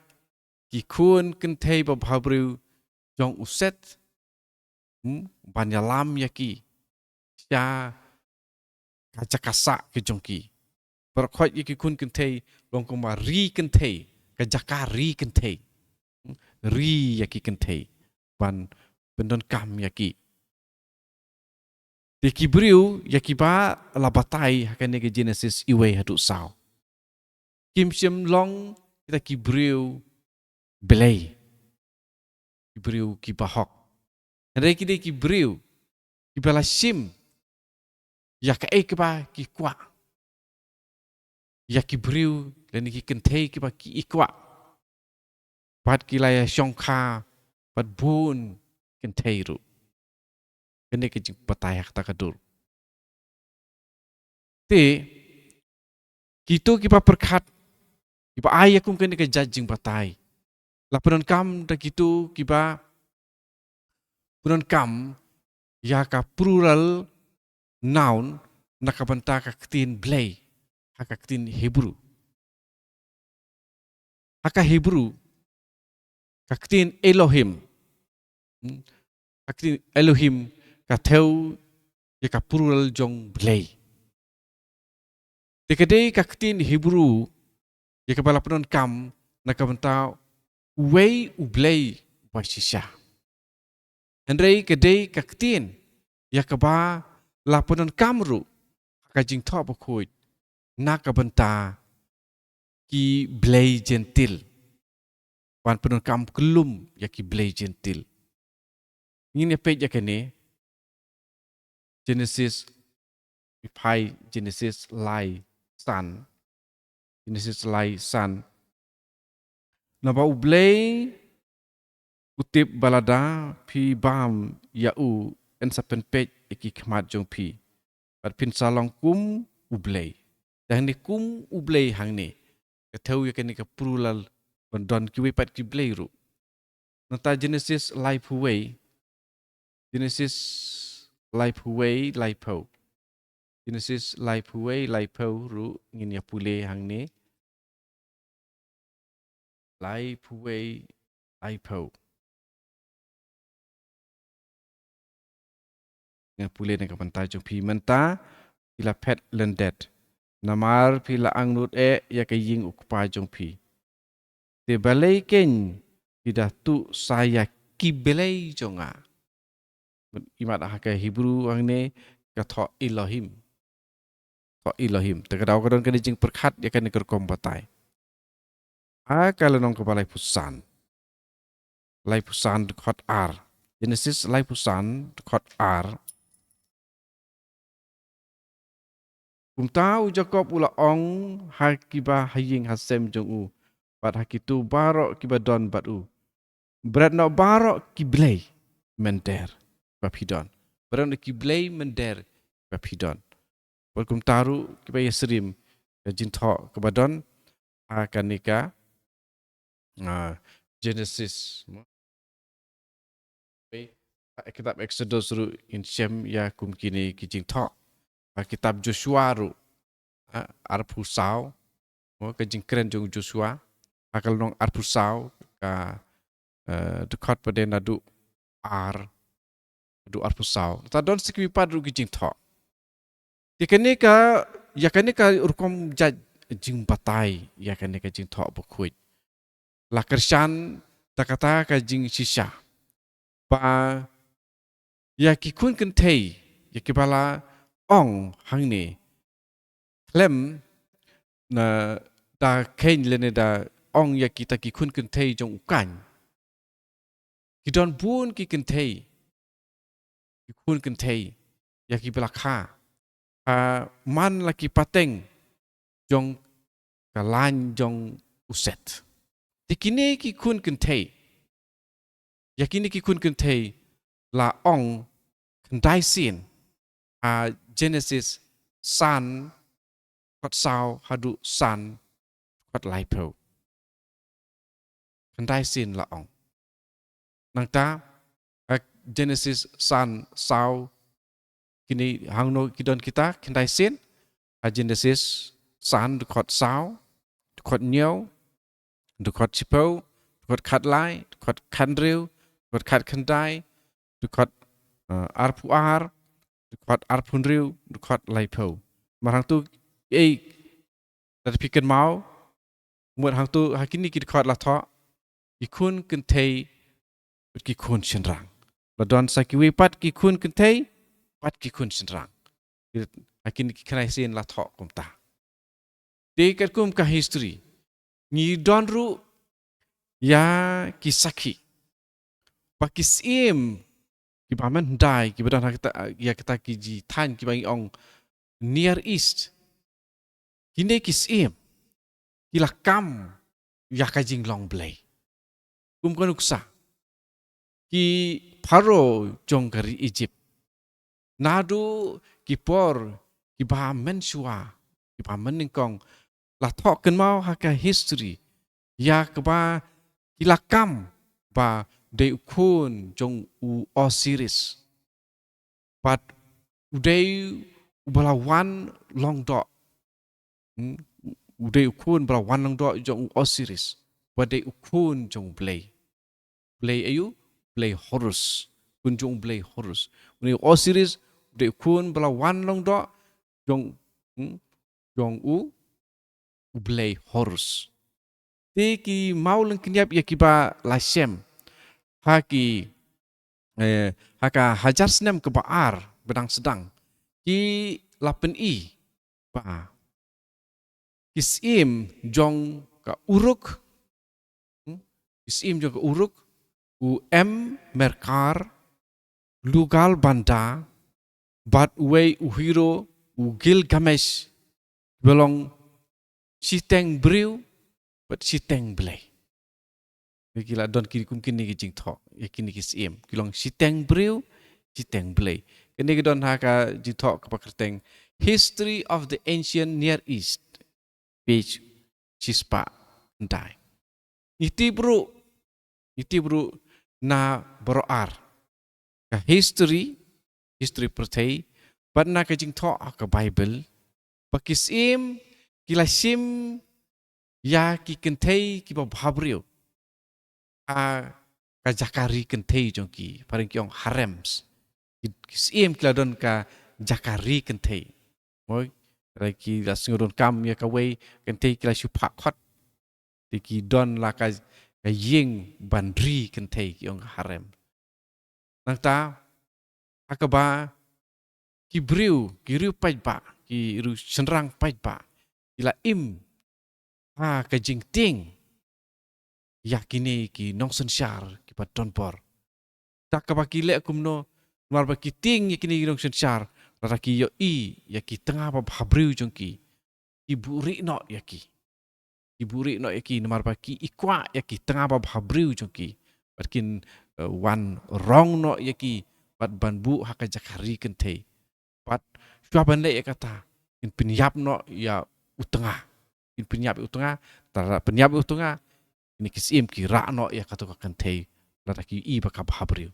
ki khun kynthei babhabriew jong u Seth, hmm, ban ïalam ïa ki sha ka jaka sah ka jong ki. Baroh khoit ïa ki khun kynthei long kumba ri kynthei, ka jaka ri kynthei. Hmm, ri ïa ki kynthei ban pyndonkam ïa ki. Te ki briew ïa kiba la batai ha kane ka Genesis iwei haduh saw, kim shym long kita ki briew blei, ki briew kiba hok. Hynrei ki dei ki briew kiba la shim ïa kaei kaba ki kwah, ïa ki briew lane ki kynthei kiba ki i kwah. Bad ki la ïa shongkha bad bun kynthei ruh. Kane ka jingbatai ha kata ka dur. Te kito kiba pyrkhat, kiba ai ïa kum kane ka jait jingbatai, la pyndonkam da kito kiba pyndonkam ïa ka plural noun na ka bynta ka ktien blei ha ka ktien Hebrew. Ha ka Hebrew, ka ktien Elohim, hmm, ka ktien Elohim ka thew ïa ka plural jong blei. Te ka dei ka ktien Hebrew ïa kaba la pyndonkam na ka bynta uwei u Blei uba shisha. Hynrei ka dei ka ktien ïa kaba la pyndonkam ruh ha ka Jingthoh Bakhuid na ka bynta ki blei jentil. Ban pyndonkam kyllum ïa ki blei jentil. Ngin ïa peit ïa kane. Genesis, phai Genesis lai san. Genesis lai san. Naba U Blei u tip ba lada phi bam ïa u, yn sa pynpeit ïa ki khmat jong phi. Bad phin sa long kum U Blei. Te hangne kum U Blei hangne ka thew ïa kane ka plural ban don kiwei pat ki blei ruh. Nangta Genesis laiphew wei. Genesis laiphew wei, laiphew. Genesis laiphew wei, laiphew ruh ngin ïa pule hangne. Laiphew wei, laiphew. Nga pule na ka bynta jong phi mynta, phi la phet lyndet. Namar phi la angnud eh ïa ka ïing u kpa jong phi. Te balei kein phi da tuh sa ïa ki blei jong nga. Imat ha ka Hebrew hangne ka thoh Elohim. Thoh Elohim. Te ka daw ka don kane jingpyrkhat ïa kane ka rukom batai. Ha ka lynnong kaba laiphew san. Laiphew san dkhot ar. Genesis laiphew san dkhot ar. Kumta u Jakob u la ong ha kiba ha ïing ha sem jong u, bad ha kito baroh kiba don bad u. Bret noh baroh ki blei mynder ba phi don. Bret noh ki blei mynder ba phi don. Bad kumta ruh kiba ïasyriem ka jingthoh kaba don ha kane ka, ah, Genesis. Kitab Exodus ruh ngin shem ïa kum kine ki jingthoh. Ha kitab Joshua ruh, ah, arphew saw. Mo, ka jingkren jong Joshua. Ha ka lynnong arphew saw ka, eh, dkhot pat de naduh ar, naduh arphew saw. Ta don sa kiwei pat ruh ki jingthoh. Te kane ka, ïa kane ka rukom jait jingbatai, ïa kane ka Jingthoh Bakhuid. La kyrshan da kata ka jingshisha. Ba ïa ki khun kynthei, ïa kiba la ong hangne. Khlem na da kheiñ lane da ong ïa kita ki khun kynthei jong u Kain. Ki don bun ki kynthei. Ki khun kynthei. Ïa kiba la kha. Ah, man la ki pateng. jong ka lain jong u Set. Te kine ki khun kynthei, ïa kine ki khun kynthei la ong khyndai sien ha Genesis san, dkhot saw haduh san, dkhot laiphew. Khyndai sien la ong. Nangta, ha Genesis san saw, kine hangno ki don kita khyndai sien? Ha Genesis san, dkhot saw, dkhot hynñiew, dkhot shiphew, dkhot khatlai, dkhot khathynriew, dkhot khatkhyndai, dkhot, eh, arphew ar, dkhot arphew hynriew, dkhot laiphew. Namar hangto, ei, lada phi kynmaw, mut hangto ha kine ki dkhot la thoh ki khun kynthei bad ki khun shynrang. La don sa kiwei pat ki khun kynthei bad ki khun shynrang. Ha kine ki khyndai sien la thoh kumta. Te katkum ka history, ngi don ruh ïa ki sakhi ba ki syiem kiba mynhyndai kiba don ha kata, ïa kata ki jingthaiñ kiba ngi ong Near East. Kine ki syiem ki la kam ïa ka jinglong Blei. Kum ka nuksa, ki Pharaoh jong ka ri Egypt, naduh ki por kiba mynshuwa, kiba mynnyngkong, la thoh kynmaw ha ka history ïa kaba ki la kam ba dei u khun jong u Osiris. Bad u dei uba la wan long doh. Hmm? U dei u khun ba la wan long doh jong u Osiris. Bad dei u khun jong u Blei. Blei aïu? Blei Horus. Khun jong u Blei Horus. U dei u Osiris, u dei u khun ba la wan long doh jong, hmm? Jong u, u Blei Horus. Te ki mawlyngkynïap ïa kiba la shem ha ki, eh, ha ka hajar snem kaba ar ba dang sdang, ki la pyni ba ki syiem jong ka Uruk, hmm? Ki syiem jong ka Uruk, u Em Merkar, Lugal Banda, bad uwei u hero u Gilgamesh, ba long shiteng briew bad shiteng blei. Ki la don ki kum kine ki jingthoh ïa kine ki syiem, ki long shiteng briew, shiteng blei. Kine ki don ha ka jingthoh kaba kyrteng History of the Ancient Near East, page shispah khyndai. Ngi tip ruh, ngi tip ruh na baroh ar ka history, history pyrthei, bad na ka jingthoh ha ka Bible, ba ki syiem ki la shim ïa ki kynthei kiba bhabriew ha ka jaka ri kynthei jong ki, phareng ki ong harems. Ki, ki syiem ki la don ka jaka ri kynthei. Mo, lada ki la sngew donkam ïa kawei kynthei ki la shu phah khot. Te ki don la ka, ka ïing ban ri kynthei, ki ong ka harem. Nangta, ha kaba ki briew, ki riew paidbah, ki riew shynrang paidbah, ki la im ha ka jingtieng ïa kine ki nongsynshar kiba don bor. Da kaba ki leh kumno, namar ba ki tieng ïa kine ki nongsynshar, lada ki ïohi ïa ki tnga ba bhabriew jong ki, ki buhrieh noh ïa ki. Ki buhrieh noh ïa ki, namar ba ki i kwah ïa ki tnga ba bhabriew jong ki. Bad kin, eh, wan rong noh ïa ki, bad ban buh ha ka jaka ri kynthei. Bad shuwa ban leh ïa kata, kin pynïap noh ïa u tnga. Kin pynïap ïa u tnga, lada pynïap ïa u tnga, kine ki syiem ki rah noh ïa kato ka kynthei, lada ki i ba ka bhabriew.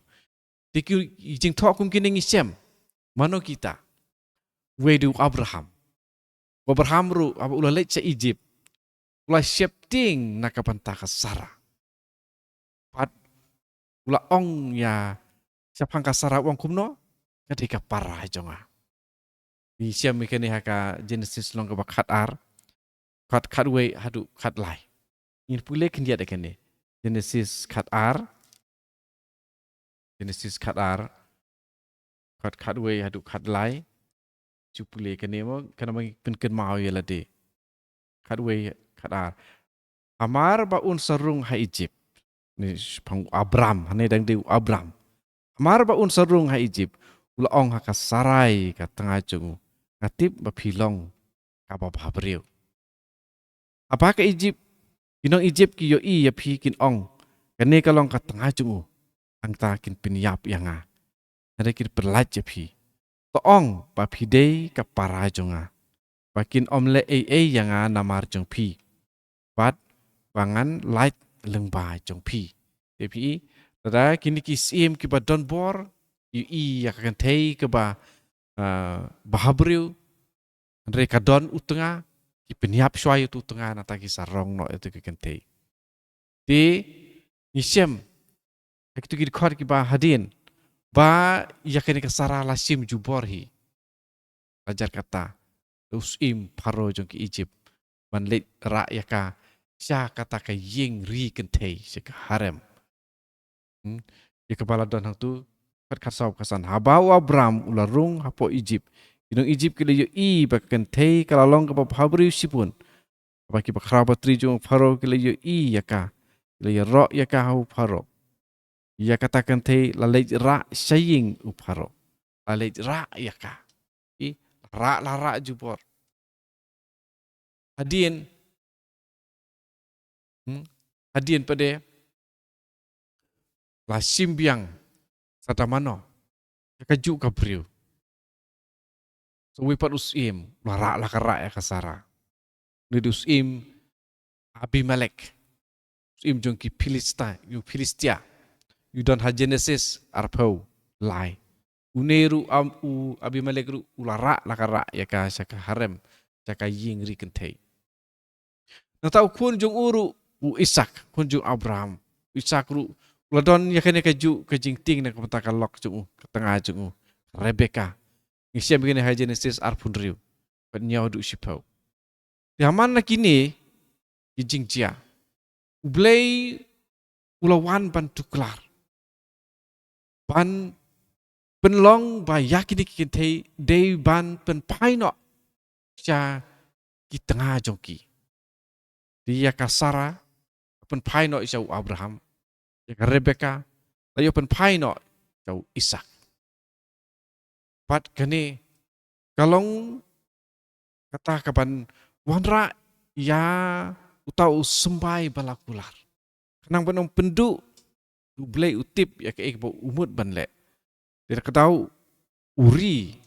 Te ki jingthoh kum kine ngi shem, mano kita? Uwei dei u Abraham. U Abraham ruh, haba u la leit sha Egypt, u la sheptieng na ka bynta ka Sara. Bad u la ong ïa shaphang ka Sara, u ong kumno? Ka dei ka para jong nga. Ngi shem ïa kane ha ka Genesis lynnong kaba khatar, khat, khatwei haduh khatlai. Ngin pule khyndiat ïa kane. Genesis khatar. Genesis khatar, khat, khatwei haduh khatlai. Shu pule kane mo, kane mo ngi pynkynmaw ïa lade. Khatwei, khatar. Hamar ba un sa rung ha Egypt. Ni shaphang u Abram, hangne dang dei u Abram. Hamar ba un sa rung ha Egypt, u la ong ha ka Sarai ka tnga jong u, nga tip ba phi long kaba bhabriew. Haba ka Ijipt, ki nong Ijipt ki ïohi ïa phi kin ong, kane ka long ka tnga jong u. Hangta kin pynïap ïa nga. Hynrei kin pyllait ïa phi. To ong ba phi dei ka para jong nga. Ba kin ym leh ei ei ïa nga namar jong phi. Bad ba ngan lait lyngba jong phi. Te phi i, lada kine ki syiem kiba don bor, ïohi ïa ka kynthei kaba, ah, bhabriew, hynrei ka don u tnga, ki pynïap shuwa ïa utu u tnga nangta ki sa rong noh ïa utu ka kynthei. Te ngi shem ha kitu ki dkhot kiba hadien ba ïa kane ka Sara la shim jubor hi. La jar kata, u syiem Pharaoh jong ki Ijipt ban leit rah ïa ka sha kata ka ïing ri kynthei, sha ka harem. Hmm? Ïa kaba la don hangtu, khat khatsaw khatsan. Haba u Abram u la rung hapoh Ijipt, ki nong Ijipt ki la ïohi ba ka kynthei ka la long kaba bhabriew shibun. Haba ki bakhraw batri jong u Pharaoh ki la ïohi ïa ka, ki la ïaroh ïa ka ha u Pharaoh. Ïa kata ka kynthei la leit rah sha ïing u Pharaoh. La leit rah ïa ka. I, la rah, la rah jubor. Hadien. Hmm? Hadien pat de la shim biang sa da mano ïa kajuh ka briew. Sa uwei pat u syiem, la rah, la ka rah ïa ka Sara. Une u syiem Abimelek. U syiem jong ki Philistia, u Philistia. U don ha Genesis arphew lai. Une ruh am, u Abimelek ruh u la rah, la ka rah ïa ka sha ka harem, sha ka ïing ri kynthei. Nangta u khun jong u ruh, u Isak, khun jong u Abraham. U Isak ruh u la don ïa kane kajuh ka jingtieng na ka bynta ka lok jong u, ka tnga jong u, Rebeka. Ngi shem ïa kane ha Genesis arphew hynriew, bad hynñiew haduh shiphew. Te ha man la kine ki jingjia, U Blei u la wan ban tuklar, ban pynlong ba ïa kine ki kynthei dei ban pynphai noh sha ki tnga jong ki. Te ïa ka Sara pynphai noh sha u Abraham, ïa ka Rebeka la ïoh pynphai noh sha u Isak. Bad kane ka long kata kaban wanrah ïa uta u symbai ba la kular. Khnang ban ym pynduh, U Blei u tip ïa kaei kaba u mut ban leh. Te da ka daw u ri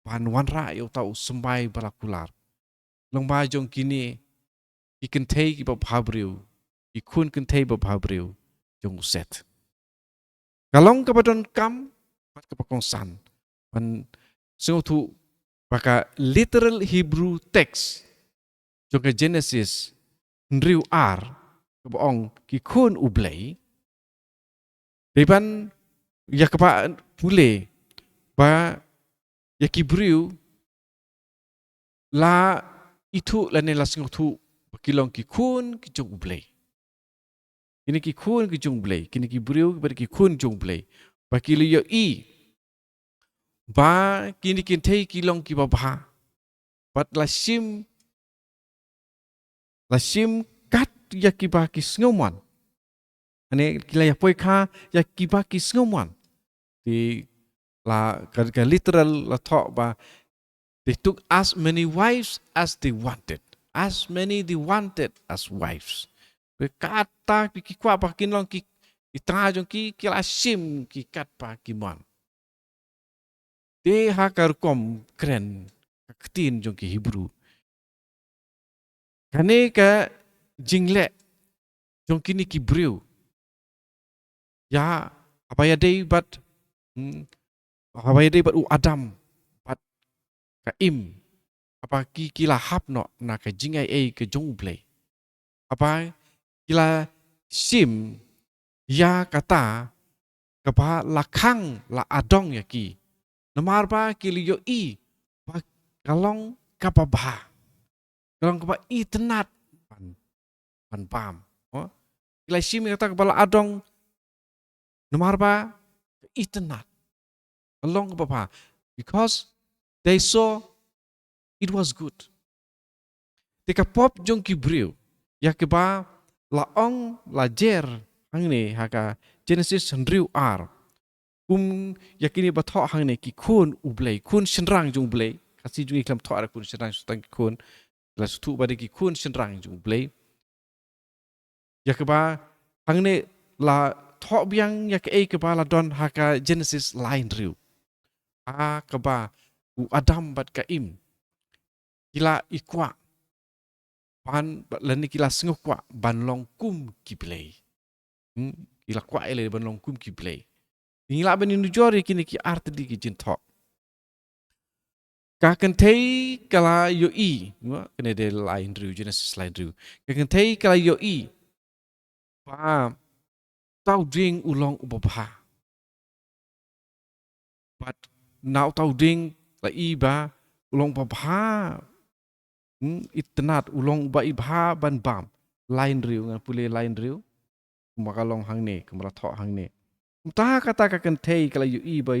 ban wanrah ïa uta u symbai ba la kular. Lyngba jong kine ki kynthei kiba bhabriew, ki khun kynthei ba bhabriew jong u Seth. Ka long kaba donkam bad kaba kongsan ban sngewthuh ba ka literal Hebrew text jong ka Genesis hynriew ar, kaba ong ki khun U Blei, dei ban ïa kaba pule ba ïa ki briew la ithuh lane la sngewthuh ba ki long ki khun ki jong U Blei. Kine ki khun ki jong U Blei, kine ki briew kiba dei ki khun jong U Blei, ba ki la ïohi ba kine ki kynthei ki long kiba bha. Bad la shim, la shim kat ïa kiba ki sngewmon. Ane ki la ïa poi kha ïa kiba ki sngewmon. Te la ka, ka literal la thoh ba, they took as many wives as they wanted. As many they wanted as wives. Ba kata ki, ki kwah ba kin long ki, ki tnga jong ki, ki la shim ki katba ki mon. Te ha ka rukom kren ka ktien jong ki Hebrew, kane ka jingleh jong kine ki briew, ïa, haba ïadei bad, hmm, haba ïadei bad u Adam bad ka Im, haba ki, ki la hap noh na ka jingai ei ka jong U Blei, haba ki la shim ïa kata kaba la khang la adong ïa ki. Namar ba ki la ïohi ba ka long kaba bha, ka long kaba itynnad ban, ban bam. Oh? Ki la shim ïa kata kaba la adong namar ba itynnad, ka long kaba bha, because they saw it was good. Te ka pop jong ki briew, ïa kiba la ong la jer hangne ha ka Genesis hynriew ar, kum ïa kine ba thoh hangne ki khun U Blei, khun shynrang jong U Blei. Khasi jong ngi khlem thoh re khun shynrang, shynrang ki khun. La sngewthuh ba dei ki khun shynrang jong U Blei. Ïa kaba hangne la thoh biang ïa kaei kaba la don ha ka Genesis lai hynriew. Ha kaba u Adam bad ka Im ki la i kwah ban, lane ki la sngewkwah ban long kum ki blei. Hmm? Ki la kwah ïa lade ban long kum ki blei. Ngi lah ban ïanujor ïa kine ki artylli ki jingthoh. Ka kynthei ka la ïohi, kane dei lai hynriew, Genesis lai hynriew. Ka kynthei ka la ïohi ba uta u dieng u long uba bha. Bad na uta u dieng la i ba u long uba bha. Hmm, itynnad, u long uba i bha ban bam. Lai hynriew, ngan pule lai hynriew. Kumba ka long hangne, kumba la thoh hangne. Kumta kata ka kynthei ka la ïohi ba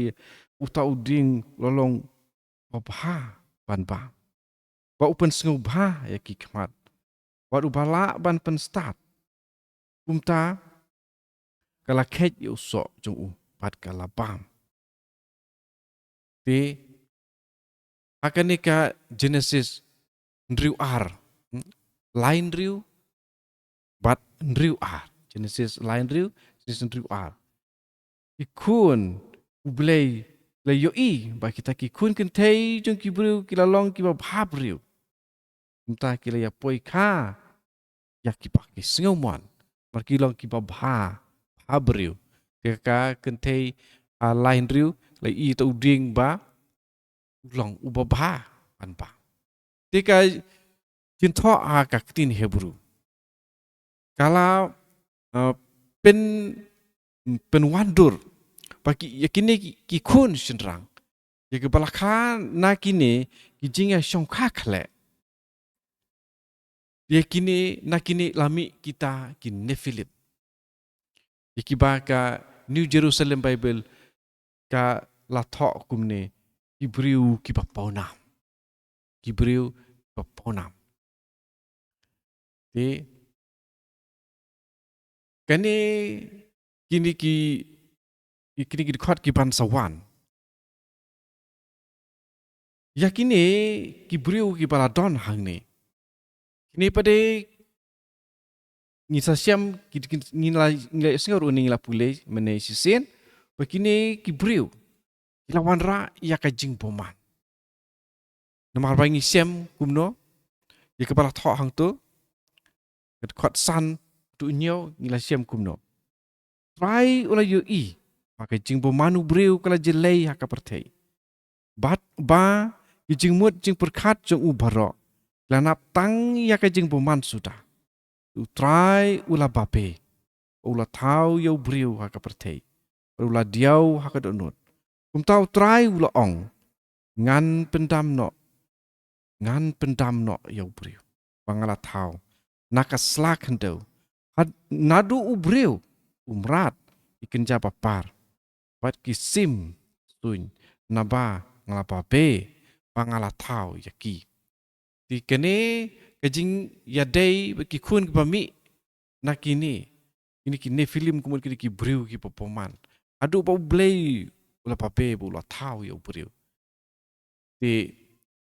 uta u dieng u la long uba bha ban bam. Ba u pynsngewbha ïa ki khmat. Bad uba lah ban pynstad. Kumta ka la kheit ïa u soh jong u bad ka la bam. Te ha kane ka Genesis hynriew ar, hmm, lai hynriew bad hynriew ar. Genesis lai hynriew, Genesis hynriew ar. Ki khun U Blei la ïohi ba kita ki khun kynthei jong ki briew ki la long kiba bha briew. Kumta ki la ïa poi kha ïa kiba ki sngewmon. Namar ki long kiba bha, bha briew. Te ka kynthei, ah, lai hynriew la i uta u dieng ba u long uba bha ban bam. Te ka jingthoh ha ka ktien Hebru ka la, ah, pyn, pynwandur ba ki, ïa kine ki, ki khun shynrang, ïa kiba la kha na kine ki jingïashongkha khleh. Ïa kine, na kine la mih kita ki Nephilim. Ïa kiba ka New Jerusalem Bible ka la thoh kumne, ki briew kiba pawnam. Ki briew kiba pawnam. Te kane, kine ki, kine ki dkhot ki ban sa wan. Ïa kine ki briew kiba la don hangne. Kine pat de ngi sa shem, ki, ki, ngi la, ngi la sngew ruh ne ngi la pule mynne shisien ba kine ki briew ki la wanrah ïa ka jingbymman. Namar ba ngi shem kumno ïa kaba la thoh hangto, ka dkhot san haduh hynñiew ngi la shem kumno. Trai u la ïohi ba ka jingbymman u briew ka la jyllei ha ka pyrthei. Bad ba ki jingmut jingpyrkhat jong u baroh la nap tang ïa ka jingbymman suda. U Trai u la babe, u la thaw ïa u briew ha ka pyrthei, u la diaw ha ka dohnud. Kumta u Trai u la ong, ngan pyndam noh, ngan pyndam noh ïa u briew ba nga la thaw na ka sla khyndew, had naduh u briew, u mrad, ki kynja ba par bad ki sim suiñ, naba nga la babe ba nga la thaw ïa ki. Te kane ka jingïadei bad ki khun kiba mih na kine, kine ki Nephilim, kumne kine ki briew kiba bymman. Haduh ba U Blei u la babe ba u la thaw ïa u briew. Te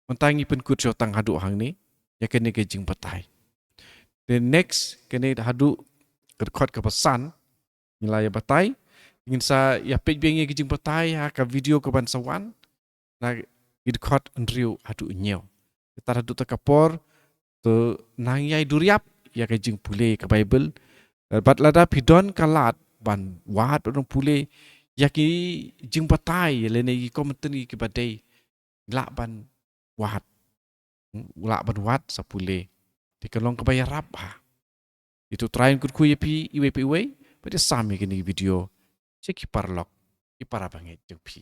mynta ngi pynkut shuh tang haduh hangne ïa kane ka jingbatai. Te next, kane haduh ka dkhot kaba san ngi la ïa batai. Ngin sa ïa peit biang ïa ka jingbatai ha ka video kaban sa wan, na ki dkhot hynriew haduh hynñiew. Te tad haduh ta ka por, to nang ïai duriap ïa ka jingpule ka Bible. Eh, bad lada phi don ka lad ban wad, ban pule ïa ki jingbatai lane ki commentary kiba dei, lah ban wad. Hmm, lah ban wad sa pule. Te kan long kaba ïarap bha. Te to Trai un kyrkhu ïa phi iwei pa iwei bad ïa sam ïa kine ki video sha ki paralok, ki para bangeit jong phi.